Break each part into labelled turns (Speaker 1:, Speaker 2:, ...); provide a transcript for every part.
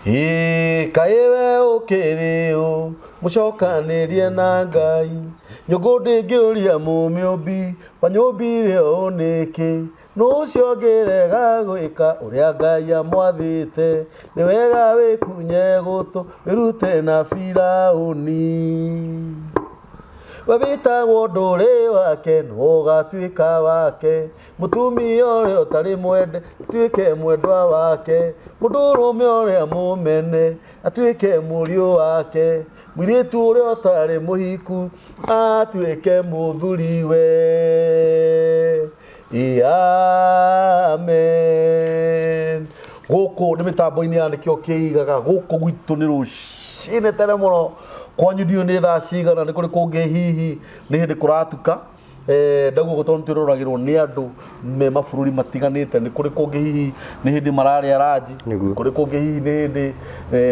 Speaker 1: Ĩĩ, kaĩ we ũkĩrĩ ũ mũcokanĩrie na Ngai, nyũngũ ndĩngĩũria mũmĩũmbi wanyũmbire ũũ nĩkĩ, nũ ũcio ũngĩrega gwĩka ũrĩa Ngai amwathĩte, nĩ wega wĩkunye gũtũ wĩrute na Firaũni. We wĩtagwo ndũrĩ wake nũ ũgatuĩka wake, Mũtumia ũrĩa ũtarĩ mwende atuĩke mwendwa wake, mũndũrũme ũrĩa mũmene atuĩke mũriũ wake, mũirĩtu ũrĩa ũtarĩ mũhiku atuĩke mũthuriwe. Amen. Gũkũ nĩ mĩtambo-inĩ ya nĩkĩo kĩigaga gũkũ gwitũ nĩ rũcinĩ tene mũno, kwanyu ndiũĩ nĩ thaa cigana, nĩ kũrĩ kũngĩ hihi nĩ hĩndĩ kũratuka. Ndauga ũguo tondũ nĩtwĩroragĩrwo nĩ andũ me mabũrũri matiganĩte, nĩ kũrĩ kũngĩ hihi nĩ hĩndĩ mararĩa ranji, kũrĩ kũngĩ hihi nĩ hĩndĩ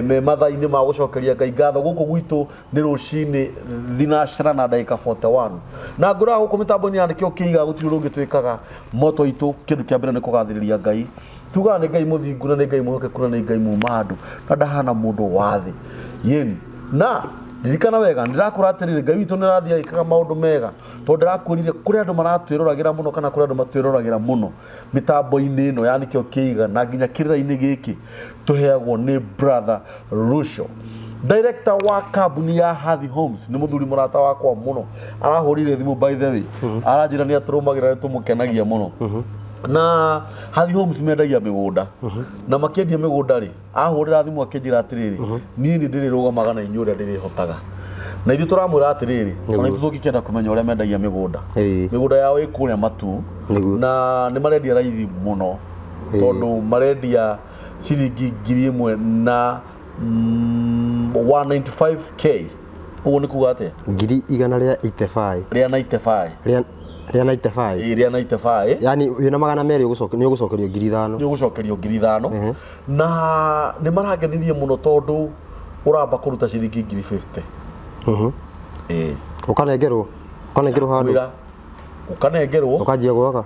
Speaker 1: me mathaa-inĩ ma gũcokeria Ngai ngatho. Gũkũ gwitũ nĩ rũcinĩ thinacara na ndagĩka 41. Na ngũraga gũkũ mĩtambo-inĩ ya nĩkĩo kĩiga gũtirĩ ũndũ ũngĩ twĩkaga moto itũ, kĩndũ kĩa mbere nĩ kũgathĩrĩria Ngai. Tugaga nĩ Ngai mũthingu na nĩ Ngai mwĩhokeku na nĩ Ngai muma andũ na ndahana mũndũ wa thĩ. Yeni. Na ririkana wega ndĩrakwĩra atĩrĩrĩ, Ngai witũ nĩ arathiĩ agĩkaga maũndũ mega, tondũ ndĩrakwĩrire kũrĩ andũ maratwĩroragĩra mũno kana kũrĩ andũ matwĩroragĩra mũno mĩtambo-inĩ ĩno ya nĩkĩo kĩiga na nginya kĩrĩra-inĩ gĩkĩ tũheagwo nĩ brother Rusho. Director wa kambuni ya Hathi Homes nĩ mũthuri mũrata wakwa mũno, arahũrire thimũ by the way, aranjĩra nĩ atũrũmagĩra nĩ tũmũkenagia mũno. Na Hathi Homes mendagia mĩgũnda na makĩendia mĩgũnda rĩ, ahũrĩra thimũ akĩnjĩra atĩrĩrĩ, niĩ nĩ ndĩrĩrũgamaga na inyuĩ ũrĩa ndĩrĩhotaga. Na ithuĩ tũramwĩra atĩrĩrĩ, ona ithuĩ tũngĩkĩenda kũmenya ũrĩa mendagia mĩgũnda. Mĩgũnda yao ĩ kũrĩa Matuu na nĩ marendia raithi mũno tondũ marendia ciringi 1,000 na 195K. Ũguo nĩ kuga atĩa?
Speaker 2: Ngiri igana rĩa 85.
Speaker 1: Rĩa 95.
Speaker 2: Rĩa 95.
Speaker 1: Ĩĩ, rĩa 95.
Speaker 2: Yaani wĩna 200 nĩ ũgũcokerio 5,000.
Speaker 1: Nĩ ũgũcokerio 5,000. Na nĩ marangenirie mũno tondũ ũramba kũruta ciringi ngiri 50. Ĩĩ.
Speaker 2: Ũkanengerwo? Ũkanengerwo handũ?
Speaker 1: Wĩra. Ũkanengerwo.
Speaker 2: Ũkanjia gwaka?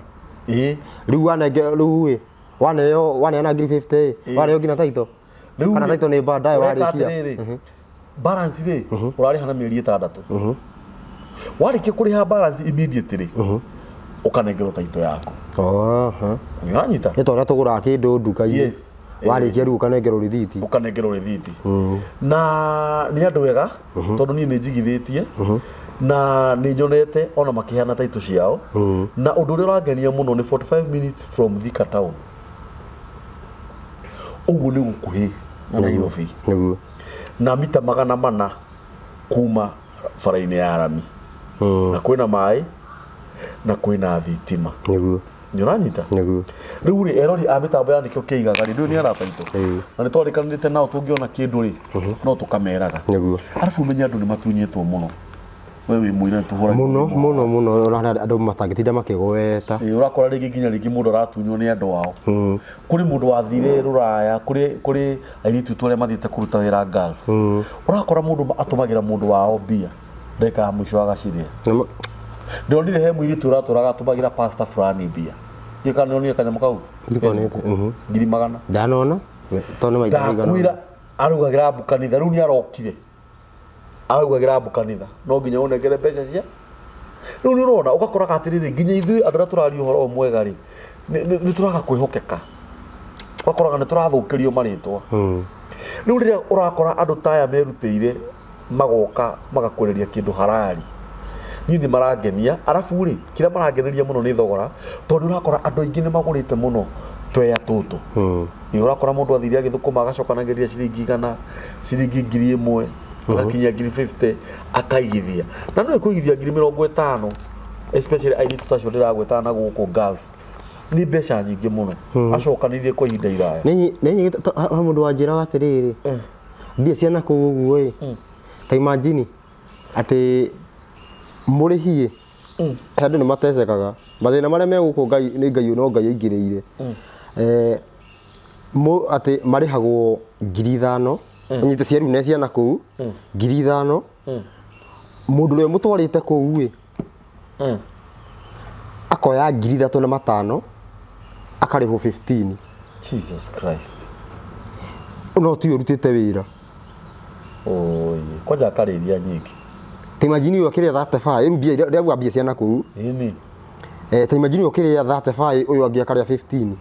Speaker 1: Ĩĩ.
Speaker 2: Rĩu wanenge rĩu ĩ, waneo waneana ngiri 50 ĩ, waneo nginya title?
Speaker 1: Rĩu
Speaker 2: Kana
Speaker 1: rĩ,
Speaker 2: title nĩ baadaye
Speaker 1: ũreka
Speaker 2: warĩkia?
Speaker 1: atĩrĩrĩ, balance rĩ, ũrarĩha na mĩeri 6. Warĩkia kũrĩha balance immediately, ũkanengerwo title yaku.
Speaker 2: Oho.
Speaker 1: Nĩ ũranyita?
Speaker 2: Nĩ ta ũrĩa tũgũraga kĩndũ nduka-inĩ.
Speaker 1: Yes.
Speaker 2: Warĩkia rĩu ũkanengerwo rĩthiti.
Speaker 1: Ũkanengerwo rĩthiti. Na nĩ andũ ega tondũ niĩ nĩ njigithĩtie na nĩ nyonete ona makĩheana title ciao. Na ũndũ ũrĩa ũrangenia mũno nĩ 45 minutes from Thika town. Ũguo nĩ gũkuhĩ na Nairobi.
Speaker 2: Nĩguo.
Speaker 1: Na mita 400 kuma bara-inĩ ya rami. Na kwĩna maĩ na kwĩna thitima.
Speaker 2: Nĩguo.
Speaker 1: Nĩ ũranyita?
Speaker 2: Nĩguo.
Speaker 1: Rĩu rĩ, erori a mĩtambo ya nĩkĩo kĩigaga rĩ, ndũĩ nĩ arata aitũ. Na nĩ twarĩkanĩrĩte nao tũngĩona kĩndũ rĩ, no tũkameraga.
Speaker 2: Nĩguo.
Speaker 1: Arabu ũmenye andũ nĩ matunyĩtwo mũno. We wĩ mũira nĩ tũhũragĩrwo
Speaker 2: Mũno
Speaker 1: thimũ.
Speaker 2: mũno mũno, ona harĩ andũ matangĩtinda makĩgweta.
Speaker 1: Ĩĩ, ũrakora rĩngĩ nginya rĩngĩ mũndũ aratunywo nĩ andũ ao. Kũrĩ mũndũ wathire rũraya, kũrĩ airĩtu aitũ arĩa mathiĩte kũruta wĩra Gulf. Ũrakora mũndũ atũmagĩra mũndũ wao mbia, ndagĩka ya mũico agacirĩa. Ndĩronire he mũirĩtu ũratũraga atũmagĩra pastor fulani mbia. Ndiũĩ kana nĩwonire kanyamũ kau?
Speaker 2: Ndikonete.
Speaker 1: 100,000.
Speaker 2: Ndanona, tondũ nĩ maita maigana.
Speaker 1: Ndakwĩra arugagĩra mbu kanitha, rĩu nĩ arokire. Araugagĩra mbu kanitha no nginya ũnengere mbeca cia rĩu nĩ ũrona ũgakoraga atĩrĩrĩ nginya ithuĩ andũ arĩa tũraria ũhoro ũyũ mwega rĩ, nĩ tũraga kwĩhokeka, ũgakoraga nĩ tũrathũkĩrio marĩtwa. Rĩu rĩrĩa ũrakora andũ ta aya merutĩire magoka magakwereria kĩndũ harari, niĩ nĩ marangenia. Arabu rĩ, kĩrĩa marangeneria mũno nĩ thogora, tondũ ũrakora andũ aingĩ nĩ magũrĩte mũno tweya tũtũ. Nĩ ũrakora mũndũ athire agĩthũkũma agacokanagĩrĩria ciringi 100, ciringi 1,000, agakinyia ngiri 50 akaigithia. Na nĩũĩ kũigithia ngiri 50, especially airĩtu ta acio ndĩragwetaga na gũkũ Gulf, nĩ mbeca nyingĩ mũno. Acokanĩrĩrie kwa ihinda iraya.
Speaker 2: Nĩ he mũndũ wanjĩraga atĩrĩrĩ, mbia cia nakũu ũguo ĩ, ta imagine atĩ mũrĩhi ĩ, andũ nĩ matecekaga, mathĩna marĩa me gũkũ Ngai nĩ Ngai no Ngai aingĩrĩire. Atĩ marĩhagwo 5,000, ũnyite cia rĩu ne ciana kũu, 5,000, mũndũ ũrĩa ũmũtwarĩte kũu ĩ, akoya 3,500 akarĩhwo 15.
Speaker 1: Jesus Christ.
Speaker 2: No tiwe ũrutĩte wĩra.
Speaker 1: Oi, kwanja akarĩa iria nyingĩ.
Speaker 2: Ta imagine ũyũ akĩrĩa 35, rĩu mbia iria ndĩrauga mbia cia nakũu.
Speaker 1: Ĩni.
Speaker 2: Eh, ta imagine ũyũ ũkĩrĩa 35, ũyũ angĩ akarĩa 15.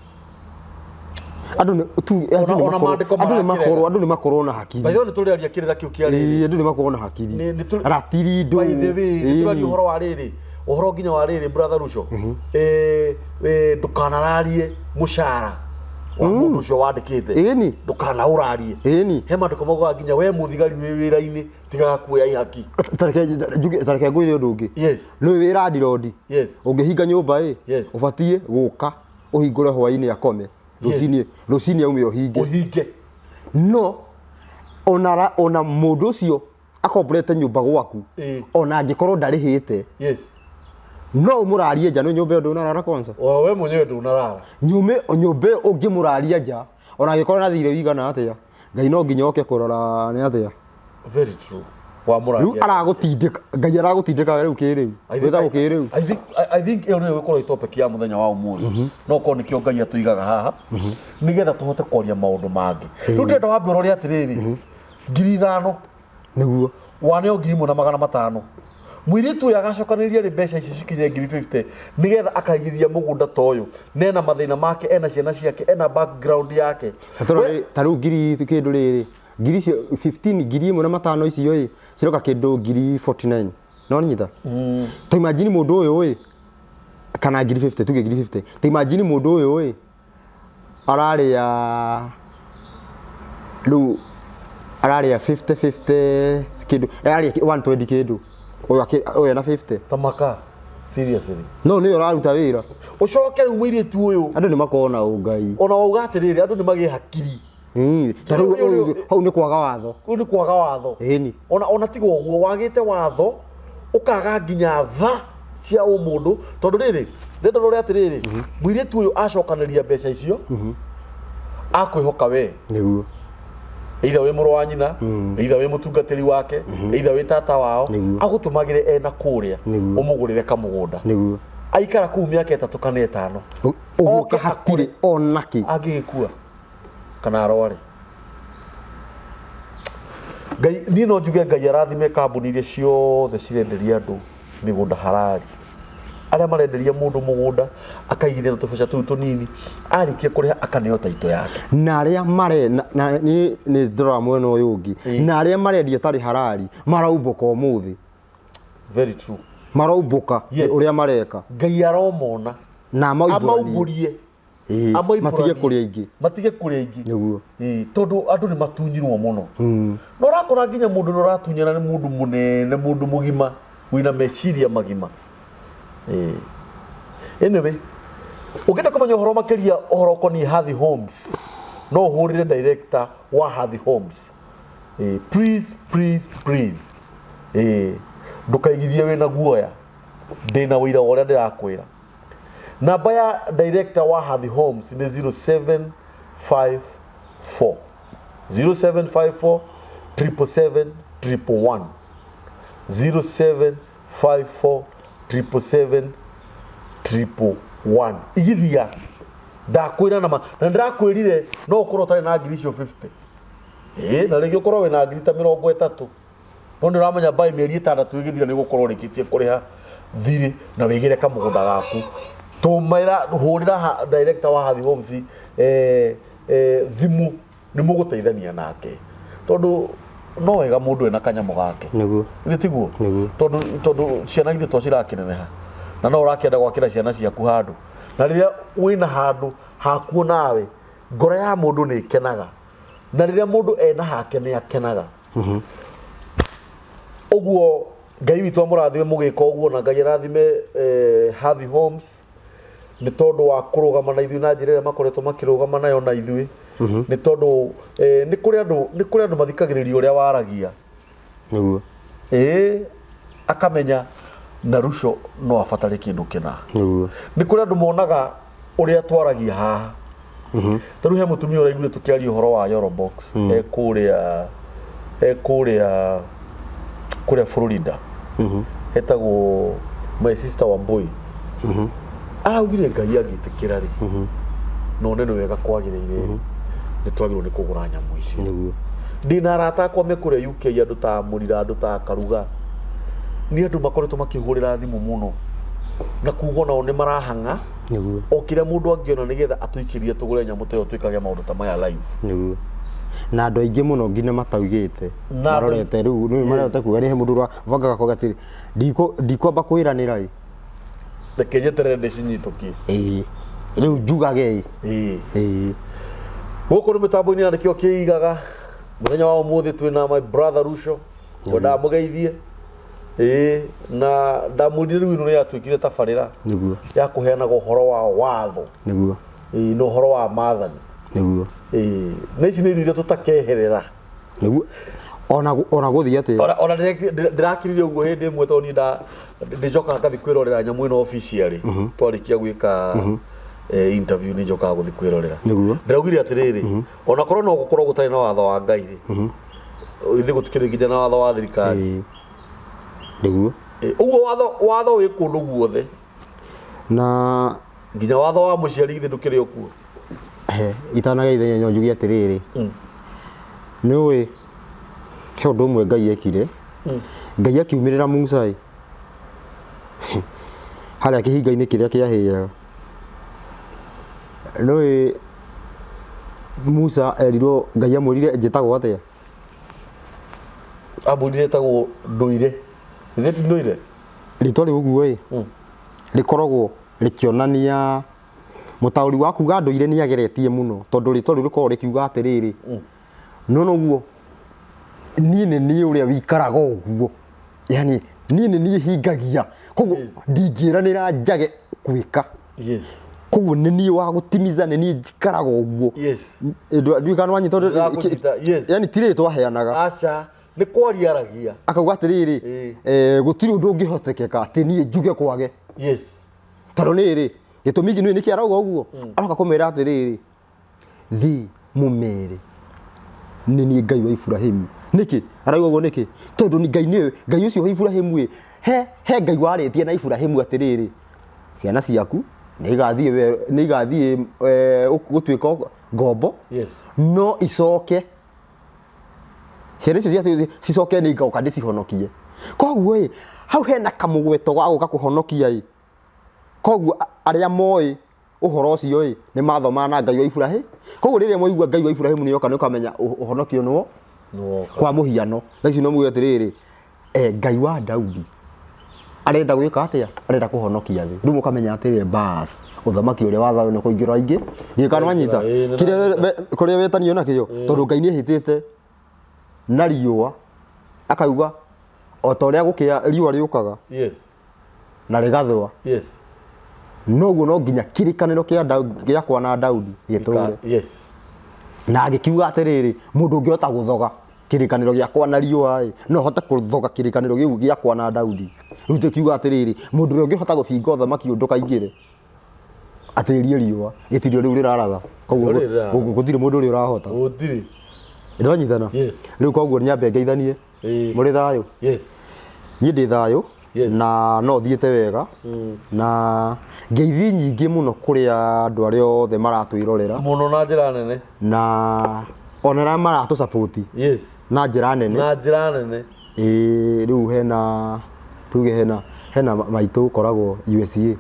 Speaker 2: Andũ nĩ tu andũ nĩ
Speaker 1: Ona
Speaker 2: makorwo
Speaker 1: maandĩko
Speaker 2: andũ nĩ
Speaker 1: marakĩrega.
Speaker 2: makorwo andũ nĩ makorwo na hakiri.
Speaker 1: By the way, nĩ tũrĩaria kĩrĩra kĩu kĩa rĩrĩ.
Speaker 2: Ĩĩ, andũ nĩ makorwo na hakiri.
Speaker 1: Nĩ
Speaker 2: Ratiri ndũ.
Speaker 1: By the way, nĩ tũraria
Speaker 2: Ĩni.
Speaker 1: ũhoro wa rĩrĩ, ũhoro nginya wa rĩrĩ, brother Ruco. Eh, eh, ndũkanararie mũcara wa mũndũ ũcio wandĩkĩte.
Speaker 2: Ĩni.
Speaker 1: Ndũkanaũrarie.
Speaker 2: Ĩni.
Speaker 1: He maandĩko maugaga nginya we mũthigari wĩ wĩra-inĩ tigaga kuoya ihaki.
Speaker 2: Tareke njuge, tareke ngwĩre ũndũ ũngĩ.
Speaker 1: Yes.
Speaker 2: Nĩ wĩ landlord.
Speaker 1: Yes.
Speaker 2: Ũngĩhinga nyũmba ĩ,
Speaker 1: Yes.
Speaker 2: ũbatiĩ gũka ũhingũre hwainĩ akome. Rũcinĩ rũcinĩ aume ũhinge.
Speaker 1: Ũhinge.
Speaker 2: No ona ona mũndũ ũcio akomborete nyũmba gwaku,
Speaker 1: Ĩĩ.
Speaker 2: ona angĩkorwo ndarĩhĩte,
Speaker 1: Yes.
Speaker 2: no ũmũrarie nja. Nĩ nyũmba ĩyo ndũnarara kwanza.
Speaker 1: O we mwenyewe ndũnarara.
Speaker 2: Nyũmba nyũmba ĩyo ũngĩmũraria nja, ona angĩkorwo na thirĩ wĩigana atĩa, Ngai no nginya oke kũrora nĩ atĩa.
Speaker 1: Very true. Wamũraria.
Speaker 2: Rĩu aragũtindĩka, Ngai aragũtindĩka rĩu kĩrĩu. Wĩtagwo kĩrĩu.
Speaker 1: I think ĩyo nĩyo ĩgũkorwo ĩ topic ya mũthenya wa ũmũthĩ. No korwo nĩkĩo Ngai atũigaga haha nĩgetha tũhote kwaria maũndũ mangĩ. Rĩu ndĩrenda wambe ũrore atĩrĩrĩ, 5,000
Speaker 2: Nĩguo.
Speaker 1: Waneo 1,500. Mũirĩtu ũyũ agacokanĩrĩria rĩ mbeca ici cikinye ngiri 50 nĩgetha akaigithia mũgũnda ta ũyũ, na ena mathĩna make, ena ciana ciake, ena background yake.
Speaker 2: Ta rĩu ngiri kĩndũ rĩrĩ, ngiri icio 15, 1,500 icio ĩ ciroka kĩndũ ngiri 49, no nyita. Ta imagine mũndũ ũyũ ĩ, kana ngiri 50, tuge ngiri 50. Ta imagine mũndũ ũyũ ĩ ararĩa rĩu ararĩa 50 50 kĩndũ, ararĩa 120 kĩndũ, ũyũ ũyũ ena 50.
Speaker 1: Tamaka, seriously.
Speaker 2: No nĩwe ũraruta wĩra.
Speaker 1: Ũcoke rĩu mũirĩtu ũyũ
Speaker 2: Andũ nĩ makorwo na ũngai.
Speaker 1: Ona wauga atĩrĩrĩ, andũ nĩ magĩe hakiri.
Speaker 2: Ta rĩu hau nĩ kwaga watho.
Speaker 1: Kũu nĩ kwaga watho.
Speaker 2: Ĩni.
Speaker 1: Ona tiga ũguo wagĩte watho, ũkaga nginya tha cia ũmũndũ, tondũ rĩrĩ ndĩrenda rore atĩrĩrĩ, mũirĩtu ũyũ acokanĩria mbeca icio akwĩhoka we.
Speaker 2: Nĩguo.
Speaker 1: Either wĩ mũrũ wa nyina, either wĩ mũtungatĩri wake, either wĩ tata wao, agũtũmagĩre ena kũrĩa, ũmũgũrĩre kamũgũnda.
Speaker 2: Nĩguo.
Speaker 1: Aikara kũu mĩaka 3 kana 5.
Speaker 2: Ũguo
Speaker 1: Oke
Speaker 2: hatirĩ onakĩ.
Speaker 1: Angĩgĩkua kana arware. Ngai, niĩ no njuge Ngai arathime kambuni iria ciothe cirenderia andũ mĩgũnda harari. Arĩa marenderia mũndũ mũgũnda akaigithia na tũbeca tũu tũnini, arĩkia kũrĩha akaneo taito yake.
Speaker 2: Na arĩa mare na nĩ ndĩrora mwena ũyũ ũngĩ, na arĩa marendia tarĩ harari maraumbũka ũmũthĩ.
Speaker 1: Very true.
Speaker 2: Maraumbũka ũrĩa mareka.
Speaker 1: Ngai aromona.
Speaker 2: Na amaumbũranie.
Speaker 1: Amaumbũrie.
Speaker 2: Ĩĩ, matige kũrĩa ingĩ.
Speaker 1: Matige kũrĩa ingĩ.
Speaker 2: Nĩguo.
Speaker 1: Ĩĩ, tondũ andũ nĩ matunyirwo mũno. No ũrakora nginya mũndũ ũrĩa ũratunyana nĩ mũndũ mũnene, mũndũ mũgima wĩna meciria magima. Ĩĩ. Anyway, ũngĩenda kũmenya ũhoro makĩria ũhoro ũkoniĩ Hathi Homes, no ũhũrĩre director wa Hathi Homes. Ĩĩ, please, please, please. Ĩĩ, ndũkaigithie wĩna guoya. Ndĩna ũira wa ũrĩa ndĩrakwĩra. Namba ya director wa Hathi Homes nĩ 0754 0754 777 111, 0754 777 111. Igithia ndakwĩra nama na ndĩrakwĩrire no ũkorwo ũtarĩ na ngiri icio 50. Ĩĩ, na rĩngĩ ũkorwo wĩna ngiri ta 30, no nĩ ũramenya by mĩeri 6 ĩgĩthira nĩ ũgũkorwo ũrĩkĩtie kũrĩha thirĩ na wĩgĩre kamũgũnda gaku. Tũmĩra, hũrĩra director wa Hathi Homes thimũ, nĩ mũgũteithania nake, tondũ no wega mũndũ ena kanyamũ gake.
Speaker 2: Nĩguo.
Speaker 1: Githĩ tiguo?
Speaker 2: Nĩguo.
Speaker 1: Tondũ ciana githĩ to cirakĩneneha, na no ũrakĩenda gwakĩra ciana ciaku handũ, na rĩrĩa wĩna handũ hakuo nawe ngoro ya mũndũ nĩ ĩkenaga, na rĩrĩa mũndũ ena hake nĩ akenaga. Ũguo Ngai witũ amũrathime mũgĩka ũguo, na Ngai arathime Hathi Homes nĩ tondũ wa kũrũgama na ithuĩ na njĩra ĩrĩa makoretwo makĩrũgama nayo na ithuĩ. Nĩ tondũ nĩ kũrĩ andũ mathikagĩrĩria ũrĩa waragia.
Speaker 2: Nĩguo.
Speaker 1: Ĩĩ, akamenya na Ruco no abatare kĩndũ kĩna.
Speaker 2: Nĩguo.
Speaker 1: Nĩ kũrĩ andũ monaga ũrĩa twaragia haha. Ta rĩu he mũtumia ũraiguire tũkĩaria ũhoro wa Yoro Box, e kũrĩa kũrĩa Florida. Etagwo my sister Wambui. Araugire Ngai angĩtĩkĩra rĩ, na one nĩ wega kwagĩrĩire rĩ, Nĩ twagĩrĩirwo nĩ kũgũra nyamũ icio.
Speaker 2: Nĩguo.
Speaker 1: Ndĩna arata akwa me kũrĩa UK, andũ ta Mũrira, andũ ta Karuga, nĩ andũ makoretwo makĩhũrĩra thimũ mũno na kuga onao nĩ marahang'a
Speaker 2: Nĩguo.
Speaker 1: o kĩrĩa mũndũ angĩona nĩgetha atũikĩrie tũgũre nyamũ ta ĩyo twĩkage maũndũ ta maya live.
Speaker 2: Nĩguo. Na andũ aingĩ mũno nginya mataugĩte
Speaker 1: Na andũ-
Speaker 2: marorete rĩu nĩ marorete kuga nĩ he mũndũ ũrabangaga kuga atĩrĩ, ndikwamba kwĩranĩra ĩ.
Speaker 1: Reke njeterere ndĩcinyitũkie.
Speaker 2: Ĩĩ, rĩu njugage ĩ.
Speaker 1: Ĩĩ.
Speaker 2: Ĩĩ.
Speaker 1: Gũkũ nĩ mĩtambo-inĩ ya nĩkĩo kĩigaga. Mũthenya wa ũmũthĩ twĩna my brother Ruco. Ngwendaga mũgeithie. Ĩĩ, na ndamwĩrire rĩu ĩno nĩ yatuĩkire tabarĩra
Speaker 2: Nĩguo.
Speaker 1: ya kũheanaga ũhoro wa watho.
Speaker 2: Nĩguo.
Speaker 1: Ĩĩ, na ũhoro wa maathani.
Speaker 2: Nĩguo.
Speaker 1: Ĩĩ, na ici nĩ irio iria tũtakeherera.
Speaker 2: Nĩguo. Ona gũthiĩ atĩa?
Speaker 1: Ona ndĩrakirire ũguo hĩndĩ ĩmwe tondũ niĩ ndĩnjokaga ngathiĩ kwĩrorera nyamũ ĩno officially. Twarĩkia gwĩka interview nĩ njokaga gũthiĩ kwĩrorera.
Speaker 2: Nĩguo.
Speaker 1: Ndĩraugire atĩrĩrĩ, ona korwo no gũkorwo gũtarĩ na watho wa Ngai rĩ, ithuĩ gũtikĩrĩ nginya na watho wa thirikari.
Speaker 2: Ĩĩ. Nĩguo.
Speaker 1: Ũguo watho wĩ kũndũ guothe.
Speaker 2: Na
Speaker 1: nginya watho wa mũciari githĩ ndũkĩrĩ o kuo.
Speaker 2: He, itanageithania no njuge atĩrĩrĩ, nĩ ũĩ he ũndũ ũmwe Ngai ekire. Ngai akiumĩrĩra Musa ĩ harĩa kĩhinga-inĩ kĩrĩa kĩahĩaga. Nĩ ũĩ Musa erirwo, Ngai amwĩrire njĩtagwo atĩa?
Speaker 1: Amwĩrire etagwo Ndũire. Githĩ ti Ndũire?
Speaker 2: Rĩtwa rĩu ũguo ĩ, rĩkoragwo rĩkĩonania mũtaũri wa kuga ndũire nĩ ageretie mũno, tondũ rĩtwa rĩu rĩkoragwo rĩkiuga atĩrĩrĩ, no noguo niĩ nĩ niĩ ũrĩa wĩikaraga ũguo, yani niĩ nĩ niĩ hingagia, koguo ndingĩranĩra njage gwĩka. Koguo nĩ niĩ wa gũtimiza, nĩ niĩ njikaraga ũguo. Ndiũĩ kana nĩwanyita ũndũ-
Speaker 1: Ndĩrakũnyita, yes.
Speaker 2: Yani ti rĩtwa aheanaga.
Speaker 1: Aca, nĩ kwaria aragia.
Speaker 2: Akauga atĩrĩrĩ, gũtirĩ ũndũ ũngĩhotekeka atĩ niĩ njuge kwage. Tondũ nĩrĩ, gĩtũmi nĩ nĩkĩ arauga ũguo? Aroka kũmera atĩrĩrĩ, thiĩ mũmere nĩ niĩ Ngai wa Iburahĩmu. Nĩkĩ? Arauga ũguo nĩkĩ? Tondũ nĩ Ngai nĩwe, Ngai ũcio wa Iburahĩmu ĩ, he Ngai warĩtie na Iburahĩmu atĩrĩrĩ, ciana ciaku nĩ igathiĩ nĩ igathiĩ gũtuĩka ngombo, no icoke ciana icio ciaku cicoke nĩ ngoka ndĩcihonokie. Koguo ĩ, hau hena kamũgweto ga gũka kũhonokia ĩ, koguo arĩa moĩ ũhoro ũcio ĩ, nĩ mathomaga na Ngai wa Iburahĩmu. Koguo rĩrĩa mwaigua Ngai wa Iburahĩmu nĩ oka, nĩ ũkamenya ũhonokio nĩwo kwa mũhiano. Thaa ici no muge atĩrĩrĩ, Ngai wa Daudi arenda gwĩka atĩa? Arenda kũhonokia thĩ. Rĩu mũkamenya atĩrĩrĩ, bas, ũthamaki ũrĩa wa thayũ nĩ kũingĩra aingĩ. Ndiũĩ kana nĩwanyita.
Speaker 1: Ĩĩ, nĩ
Speaker 2: Kĩrĩa
Speaker 1: ndanyita.
Speaker 2: kũrĩa wetanio nakĩo, tondũ Ngai nĩ ehĩtĩte na riũa, akauga o ta ũrĩa gũkĩa riũa rĩũkaga na rĩgathũa, noguo no nginya kĩrĩkanĩro gĩakwa na Daudi gĩtũre. Na agĩkiuga atĩrĩrĩ, mũndũ ũngĩhota gũthoga kĩrĩkanĩro gĩakwa na riũa ĩ, no hote kũthoga kĩrĩkanĩro gĩu gĩakwa na Daudi. Rĩu tũkiuga atĩrĩrĩ, mũndũ ũrĩa ũngĩhota gũbinga ũthamaki ũyũ ndũkaingĩre, atĩrie riũa, ĩtirio rĩu rĩraratha. Koguo
Speaker 1: Rĩu rĩraratha.
Speaker 2: gũtirĩ mũndũ ũrĩa ũrahota.
Speaker 1: Gũtirĩ.
Speaker 2: Nĩtwanyitana? Rĩu koguo nyambe ngeithanie. Mũrĩ thayũ? Niĩ ndĩ thayũ. Na no thiĩte wega. Na ngeithi nyingĩ mũno kũrĩ andũ arĩa othe maratwĩrorera.
Speaker 1: Mũno na njĩra nene.
Speaker 2: Na ona arĩa maratũ support. Na njĩra nene.
Speaker 1: Na njĩra nene.
Speaker 2: Ĩĩ, rĩu hena, tuge hena maitũ ũkoragwo USA.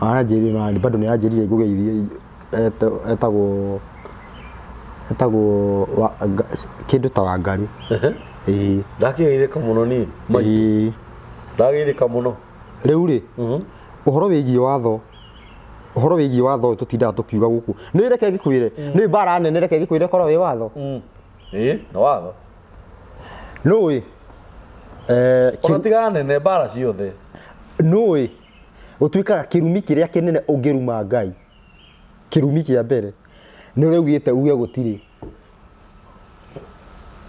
Speaker 2: Aranjĩrire na bado nĩ anjĩrire ngũgeithie, etagwo kĩndũ ta Wangari. Ĩĩ.
Speaker 1: Ndakĩgeithĩka mũno niĩ, maitũ.
Speaker 2: Ĩĩ.
Speaker 1: Ndageithĩka mũno.
Speaker 2: Rĩu rĩ, ũhoro wĩgiĩ watho, ũhoro wĩgiĩ watho ũyũ tũtindaga tũkiuga gũkũ. Nĩ reke ngĩkwĩre, nĩ mbara nene, reke ngĩkwĩre korwo wĩ watho.
Speaker 1: Ĩĩ, nĩ watho.
Speaker 2: Nũĩ?
Speaker 1: Ona tiga nene, mbara ciothe.
Speaker 2: Nũĩ? Gũtuĩkaga kĩrumi kĩrĩa kĩnene ũngĩruma Ngai, kĩrumi kĩa mbere, nĩ ũrĩa augĩte uge gũtirĩ.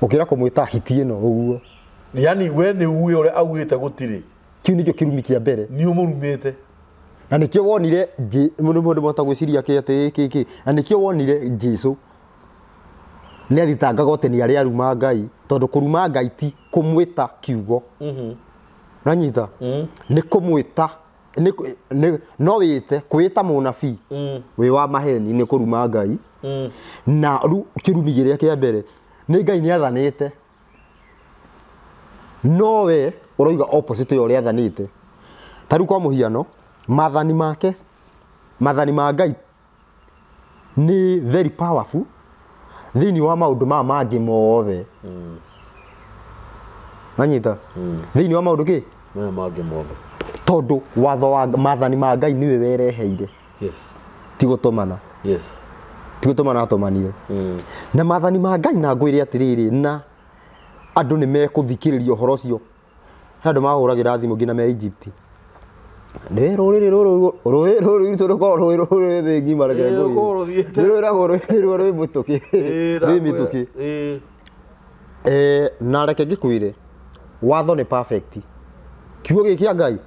Speaker 2: Ũkĩra kũmwĩta hiti ĩno ũguo.
Speaker 1: Yani we nĩ uge ũrĩa augĩte gũtirĩ.
Speaker 2: Kĩu nĩkĩo kĩrumi kĩa mbere.
Speaker 1: Nĩ ũmũrumĩte.
Speaker 2: Na nĩkĩo wonire mũndũ mũndũ mũhota gwĩciria kĩ atĩ kĩ kĩ. Na nĩkĩo wonire Jesu nĩ athitangaga atĩ nĩ arĩa aruma Ngai, tondũ kũruma Ngai ti kũmwĩta kiugo. Nanyita? Nĩ kũmwĩta, nĩ, no wĩte, kwĩta mũnabii wĩ wa maheni nĩ kũruma Ngai. Na rĩu kĩrumi kĩrĩa kĩa mbere nĩ Ngai nĩ athanĩte, no we ũroiga opposite ya ũrĩa athanĩte. Ta rĩu kwa mũhiano, maathani make, maathani ma Ngai nĩ very powerful thĩinĩ wa maũndũ maya mangĩ mothe. Wanyita? Thĩinĩ wa maũndũ kĩ?
Speaker 1: Maya mangĩ mothe.
Speaker 2: Tondũ watho wa maathani ma Ngai nĩwe wereheire.
Speaker 1: Yes.
Speaker 2: Ti gũtũmana.
Speaker 1: Yes.
Speaker 2: Ti gũtũmana atũmanire. Na maathani ma Ngai, na ngwĩre atĩrĩrĩ, na andũ nĩ mekũthikĩrĩria ũhoro ũcio. He andũ mahũragĩra thimũ nginya me Egypt. Nĩ rũrĩrĩ rũrũ, rũĩ rũrũ rwitũ rũkoragwo rũĩ rũrĩ thĩ ng'ima, reke
Speaker 1: Ĩĩ,
Speaker 2: ngwĩre.
Speaker 1: rũkoragwo rũthiĩte.
Speaker 2: Nĩ rwĩragwo rũĩ nĩruo rwĩ mĩtũkĩ. Rwĩ mĩtũkĩ. Na reke ngĩkwĩre, watho nĩ perfect. Kiugo gĩkĩ kĩa Ngai,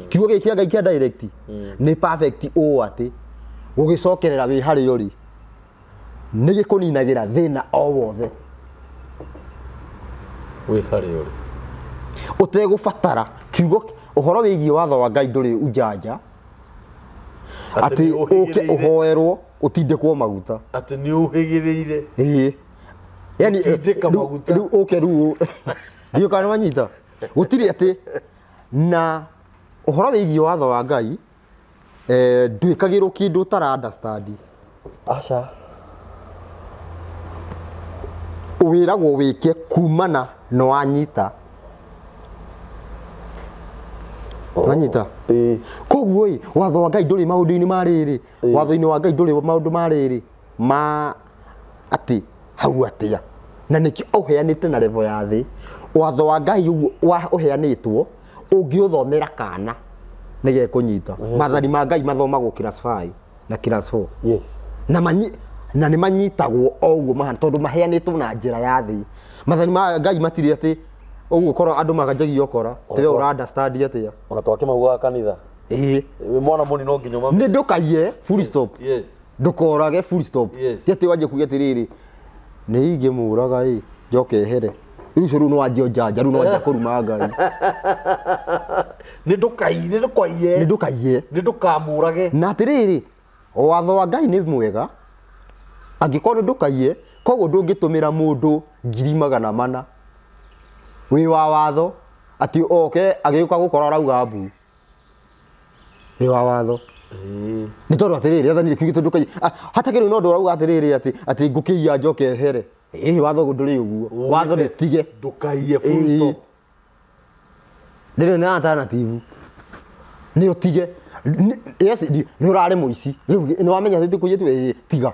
Speaker 2: kiugo gĩkĩ kĩa Ngai kĩa direct nĩ perfect ũũ atĩ gũgĩcokerera wĩ harĩa ũrĩ nĩ gĩkũninagĩra thĩna o wothe.
Speaker 1: Wĩ harĩa ũrĩ.
Speaker 2: Ũtegũbatara kiugo. Ũhoro wĩgiĩ watho wa Ngai ndũrĩ ujanja atĩ ũke ũhoerwo ũtindĩkwo maguta.
Speaker 1: Atĩ nĩ ũhĩgĩrĩire.
Speaker 2: Ĩĩ, yani
Speaker 1: Gũtindĩka maguta.
Speaker 2: Rĩu ũke rĩu ndiũ kana wanyita gũtirĩ atĩ na ũhoro wĩgiĩ watho wa Ngai, ndwĩkagĩrwo kĩndũ ũtara understand.
Speaker 1: Aca.
Speaker 2: Wĩragwo wĩke kumana na wanyita. Wanyita?
Speaker 1: Ĩĩ.
Speaker 2: Koguo ĩ, watho wa Ngai ndũrĩ maũndũ-inĩ ma rĩrĩ, watho-inĩ wa Ngai ndũrĩ maũndũ ma rĩrĩ ma atĩ hau atĩa, na nĩkĩo ũheanĩte na level ya thĩ. Watho wa Ngai ũguo ũheanĩtwo, ũngĩũthomera kana nĩ gekũnyita. Maathani ma Ngai mathomagwo class 5 na class 4.
Speaker 1: Yes.
Speaker 2: Na nĩ manyitagwo o ũguo mahana, tondũ maheanĩtwo na njĩra ya thĩ. Maathani ma Ngai matirĩ atĩ ũguo korwo andũ maganjagia ũkora tiwe ũra understand atĩa.
Speaker 1: Ona twakĩmaugaga kanitha.
Speaker 2: Ĩĩ.
Speaker 1: Wĩ mwana mũnini no nginya ũmamenye.
Speaker 2: Nĩ ndũkaiye, full stop.
Speaker 1: Yes.
Speaker 2: Ndũkorage, full stop.
Speaker 1: Yes.
Speaker 2: Ti atĩ wanjie kuga atĩrĩrĩ, nĩ ingĩmũraga ĩ njoke ehere. Rĩu ũcio rĩu nĩ wanjia ũjanja, rĩu nĩ wanjia kũruma Ngai.
Speaker 1: Nĩ ndũkaiye, nĩ ndũkaiye.
Speaker 2: Nĩ ndũkaiye.
Speaker 1: Nĩ ndũkamũrage.
Speaker 2: Na atĩrĩrĩ, watho wa Ngai nĩ mwega angĩkorwo nĩ ndũkaiye, koguo ndũngĩtũmĩra mũndũ 400,000 wĩ wa watho atĩ oke agĩũka gũkora arauga mbu. Wĩ wa watho. Nĩ tondũ atĩrĩrĩ, rĩathani rĩkiugĩte ndũkaiye. Hatakĩrĩ na ũndũ ũrauga atĩrĩrĩ, atĩ ngũkĩiya njoke ehere. Ĩĩ, watho ndũrĩ ũguo. Watho nĩ tige.
Speaker 1: Ndũkaiye, full stop.
Speaker 2: Ndĩrĩ na alternative. Nĩ ũtige. Yes, nĩ ũrarĩ mũici. Rĩu nĩ wamenya atĩ kũiya tu, ĩĩ, tiga.